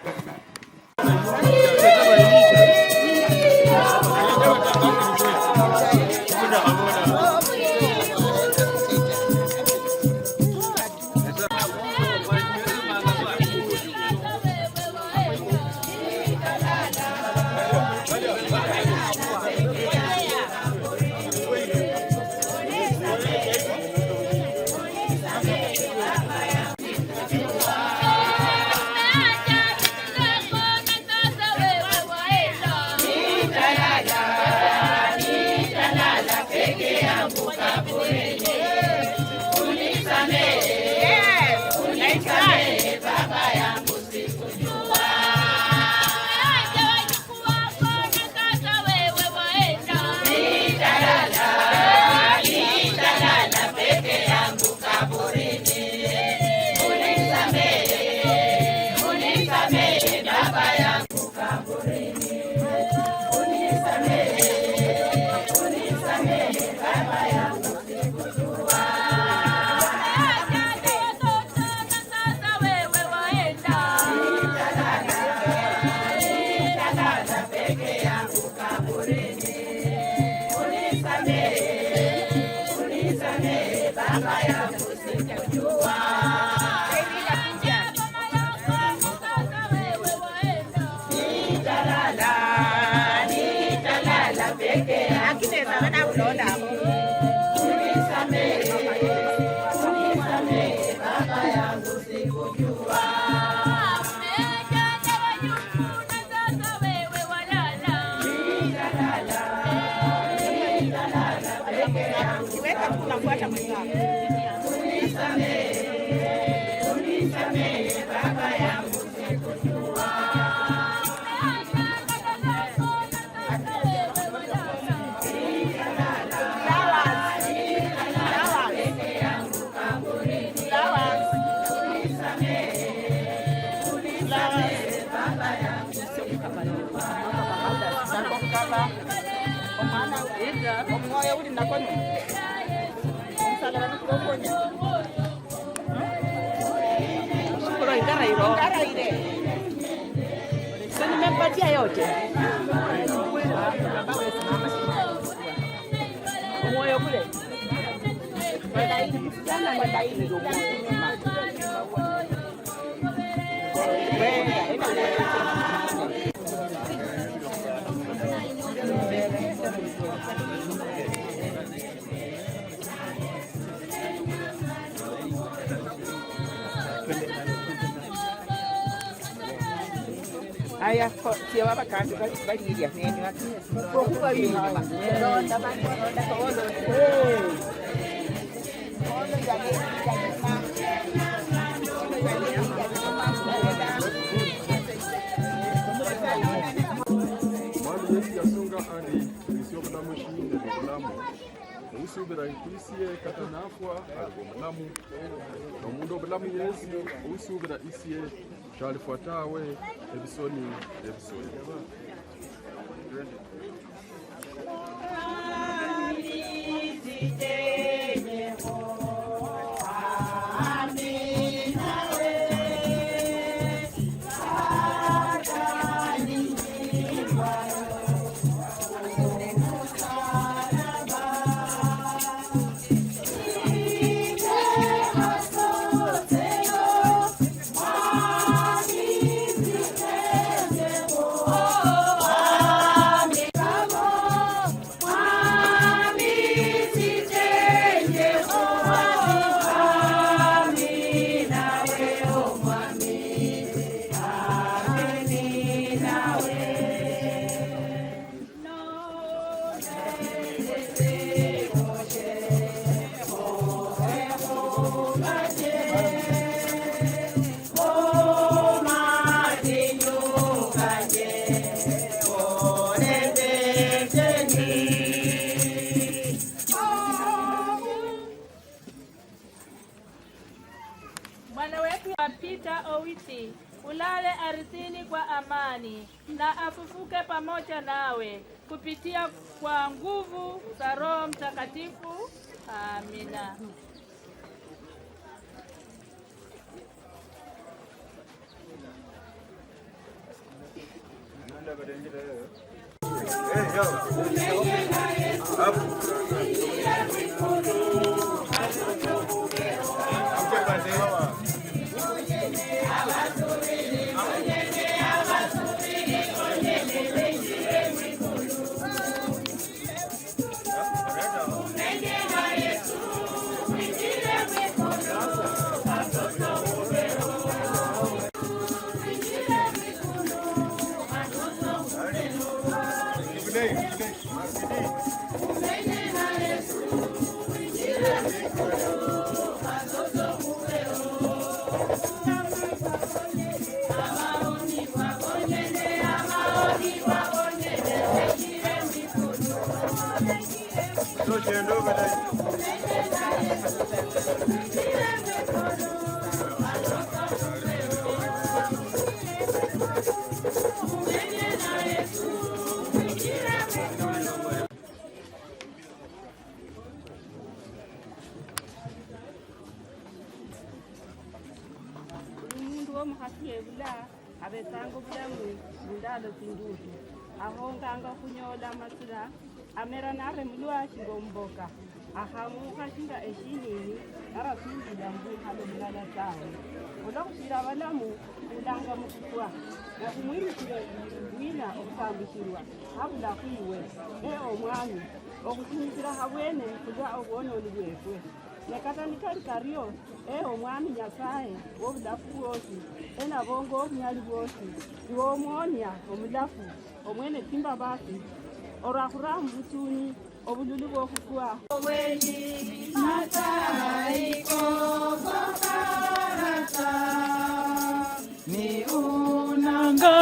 S9: Amen.
S14: Sasa wewe
S11: Nitalala peke yangu kaburini. Unisamehe, unisamehe baba yangu sikujua. Nitalala, nitalala peke yangu kaburini. Unisamehe, unisamehe baba yangu sikujua. Unisamehe, unisamehe baba yangu sikujua.
S12: Nimempatia yote. Moyo kule.
S15: Aya, tia baba kandi balirya nenywa.
S9: Mwami Yesu yasunga ari isio bulamu shinde bulamu usubira ikwisiye kata nafwa alibo mulamu nomundu obulamu Yesu usubira isiye shalifuatawe ebisoni ebisoni.
S5: Bwana wetu Peter Owiti, ulale ardhini kwa amani na afufuke pamoja nawe kupitia kwa nguvu za Roho Mtakatifu. Amina.
S12: mundalo tsindutu ahonganga khunyola masila amera naremulwa shinga omboka akhamukha shinga eshinini arasungila mbukhalo mulala tawe olwakhushila balamu khulanga mukhufwa na khumwirushile wina okhusambishilwa habula khwiwe omwami okhusinyisila habwene khulwa obwononi bwefwe nekata nikali kario omwami Nyasaye wobulafu bwosi enabongo obunyali bwosi iwe omwonia omulafu omwene tsimbabasi orakhura mubutsuni obululu bwokhufwa
S11: Oweni mataiko kokarata ni unanga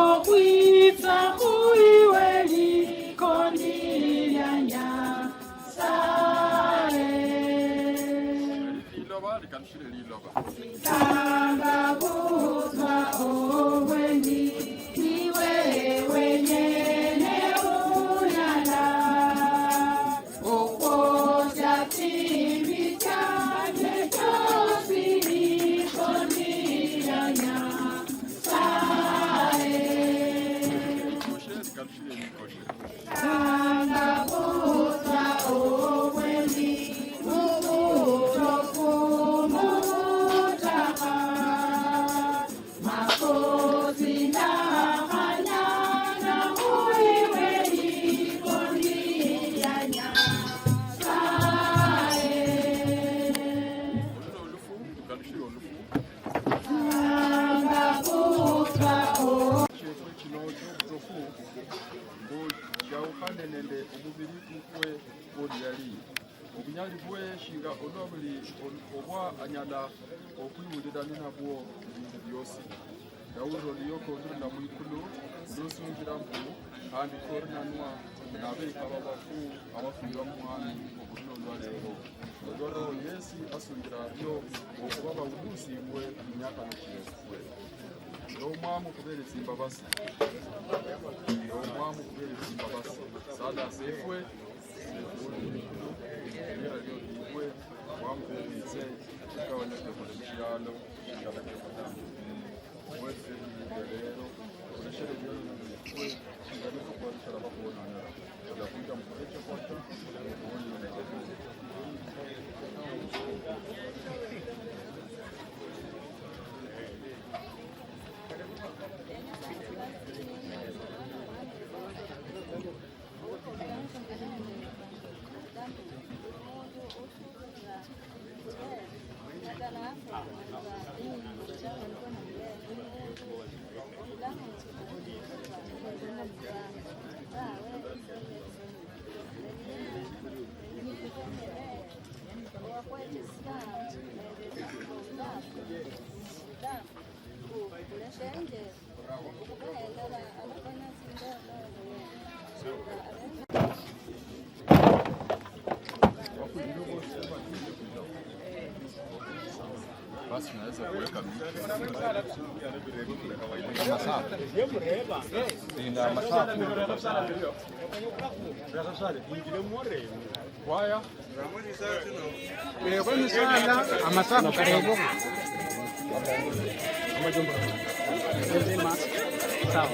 S11: okhwitsa khuiwe likoni lya Nyasaye
S9: Liloba likanishile liloba.
S11: Tanga buzwa oweni niwe wenyene unyala okwoja tsimbi tsanje tsosi likoni lya Nyasaye. Tanga buzwa oweni mubutofu mutaha makosi nakhanyana khuiwe likoni lya Nyasaye. Tanga buzwa
S9: Chefwe chino chobutofu mbu chawukhane nende omubili kukwe kwoluyali obunyali bwe shinga olwa buli obwa anyala okhwiwulilana nabwo ebindu byosi ndawulila oluyoko lurula mwikulu lusunjila mbu khandi korinanwa nabeikhaba bafu abafwilwa mumwami okhurula olwa lero olwa roho yesi asunjila aryo okhuba bawulusibwe minyakano chefwe omwamu khubele tsimbabasi omwamu khubele tsimbabasi sala sefwe sefwe lira lyo libwe wamubelitse ikawonekekole mushalo shingalakekhonamo wefwe lero oleshele lyono lyefwe shingalekhukhwalishela bakhwonanela olakhwita mukhulechekhota Basi naweza kuweka ina masafu kwaya
S4: amasafu karibu sawa.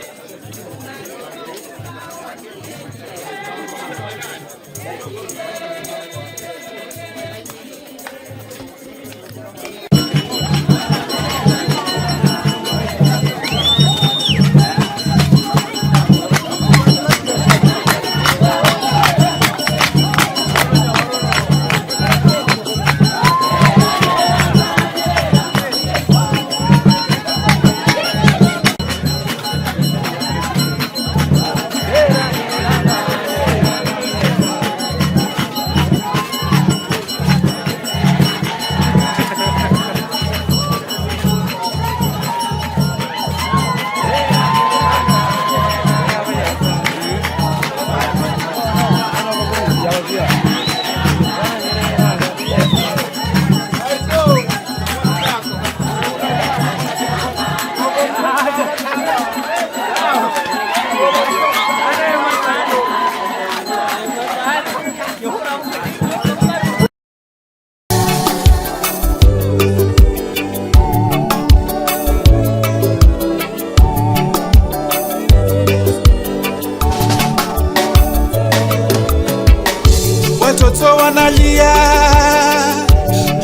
S10: Wanalia,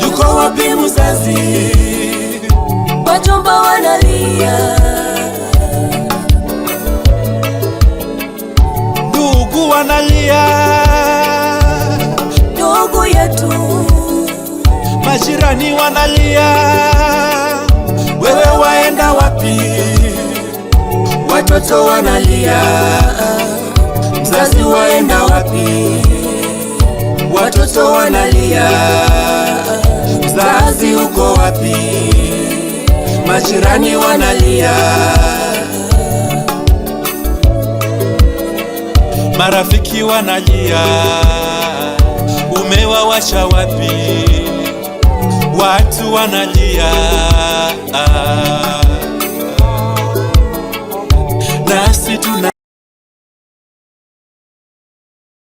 S10: yuko wapi mzazi?
S14: Wajomba wanalia,
S10: Ndugu wanalia,
S14: ndugu yetu,
S10: majirani wanalia, wewe waenda wapi?
S14: Watoto wanalia, mzazi waenda wapi? Watoto wanalia, mzazi uko wapi? Majirani wanalia,
S10: Marafiki wanalia, umewawasha wapi? Watu wanalia.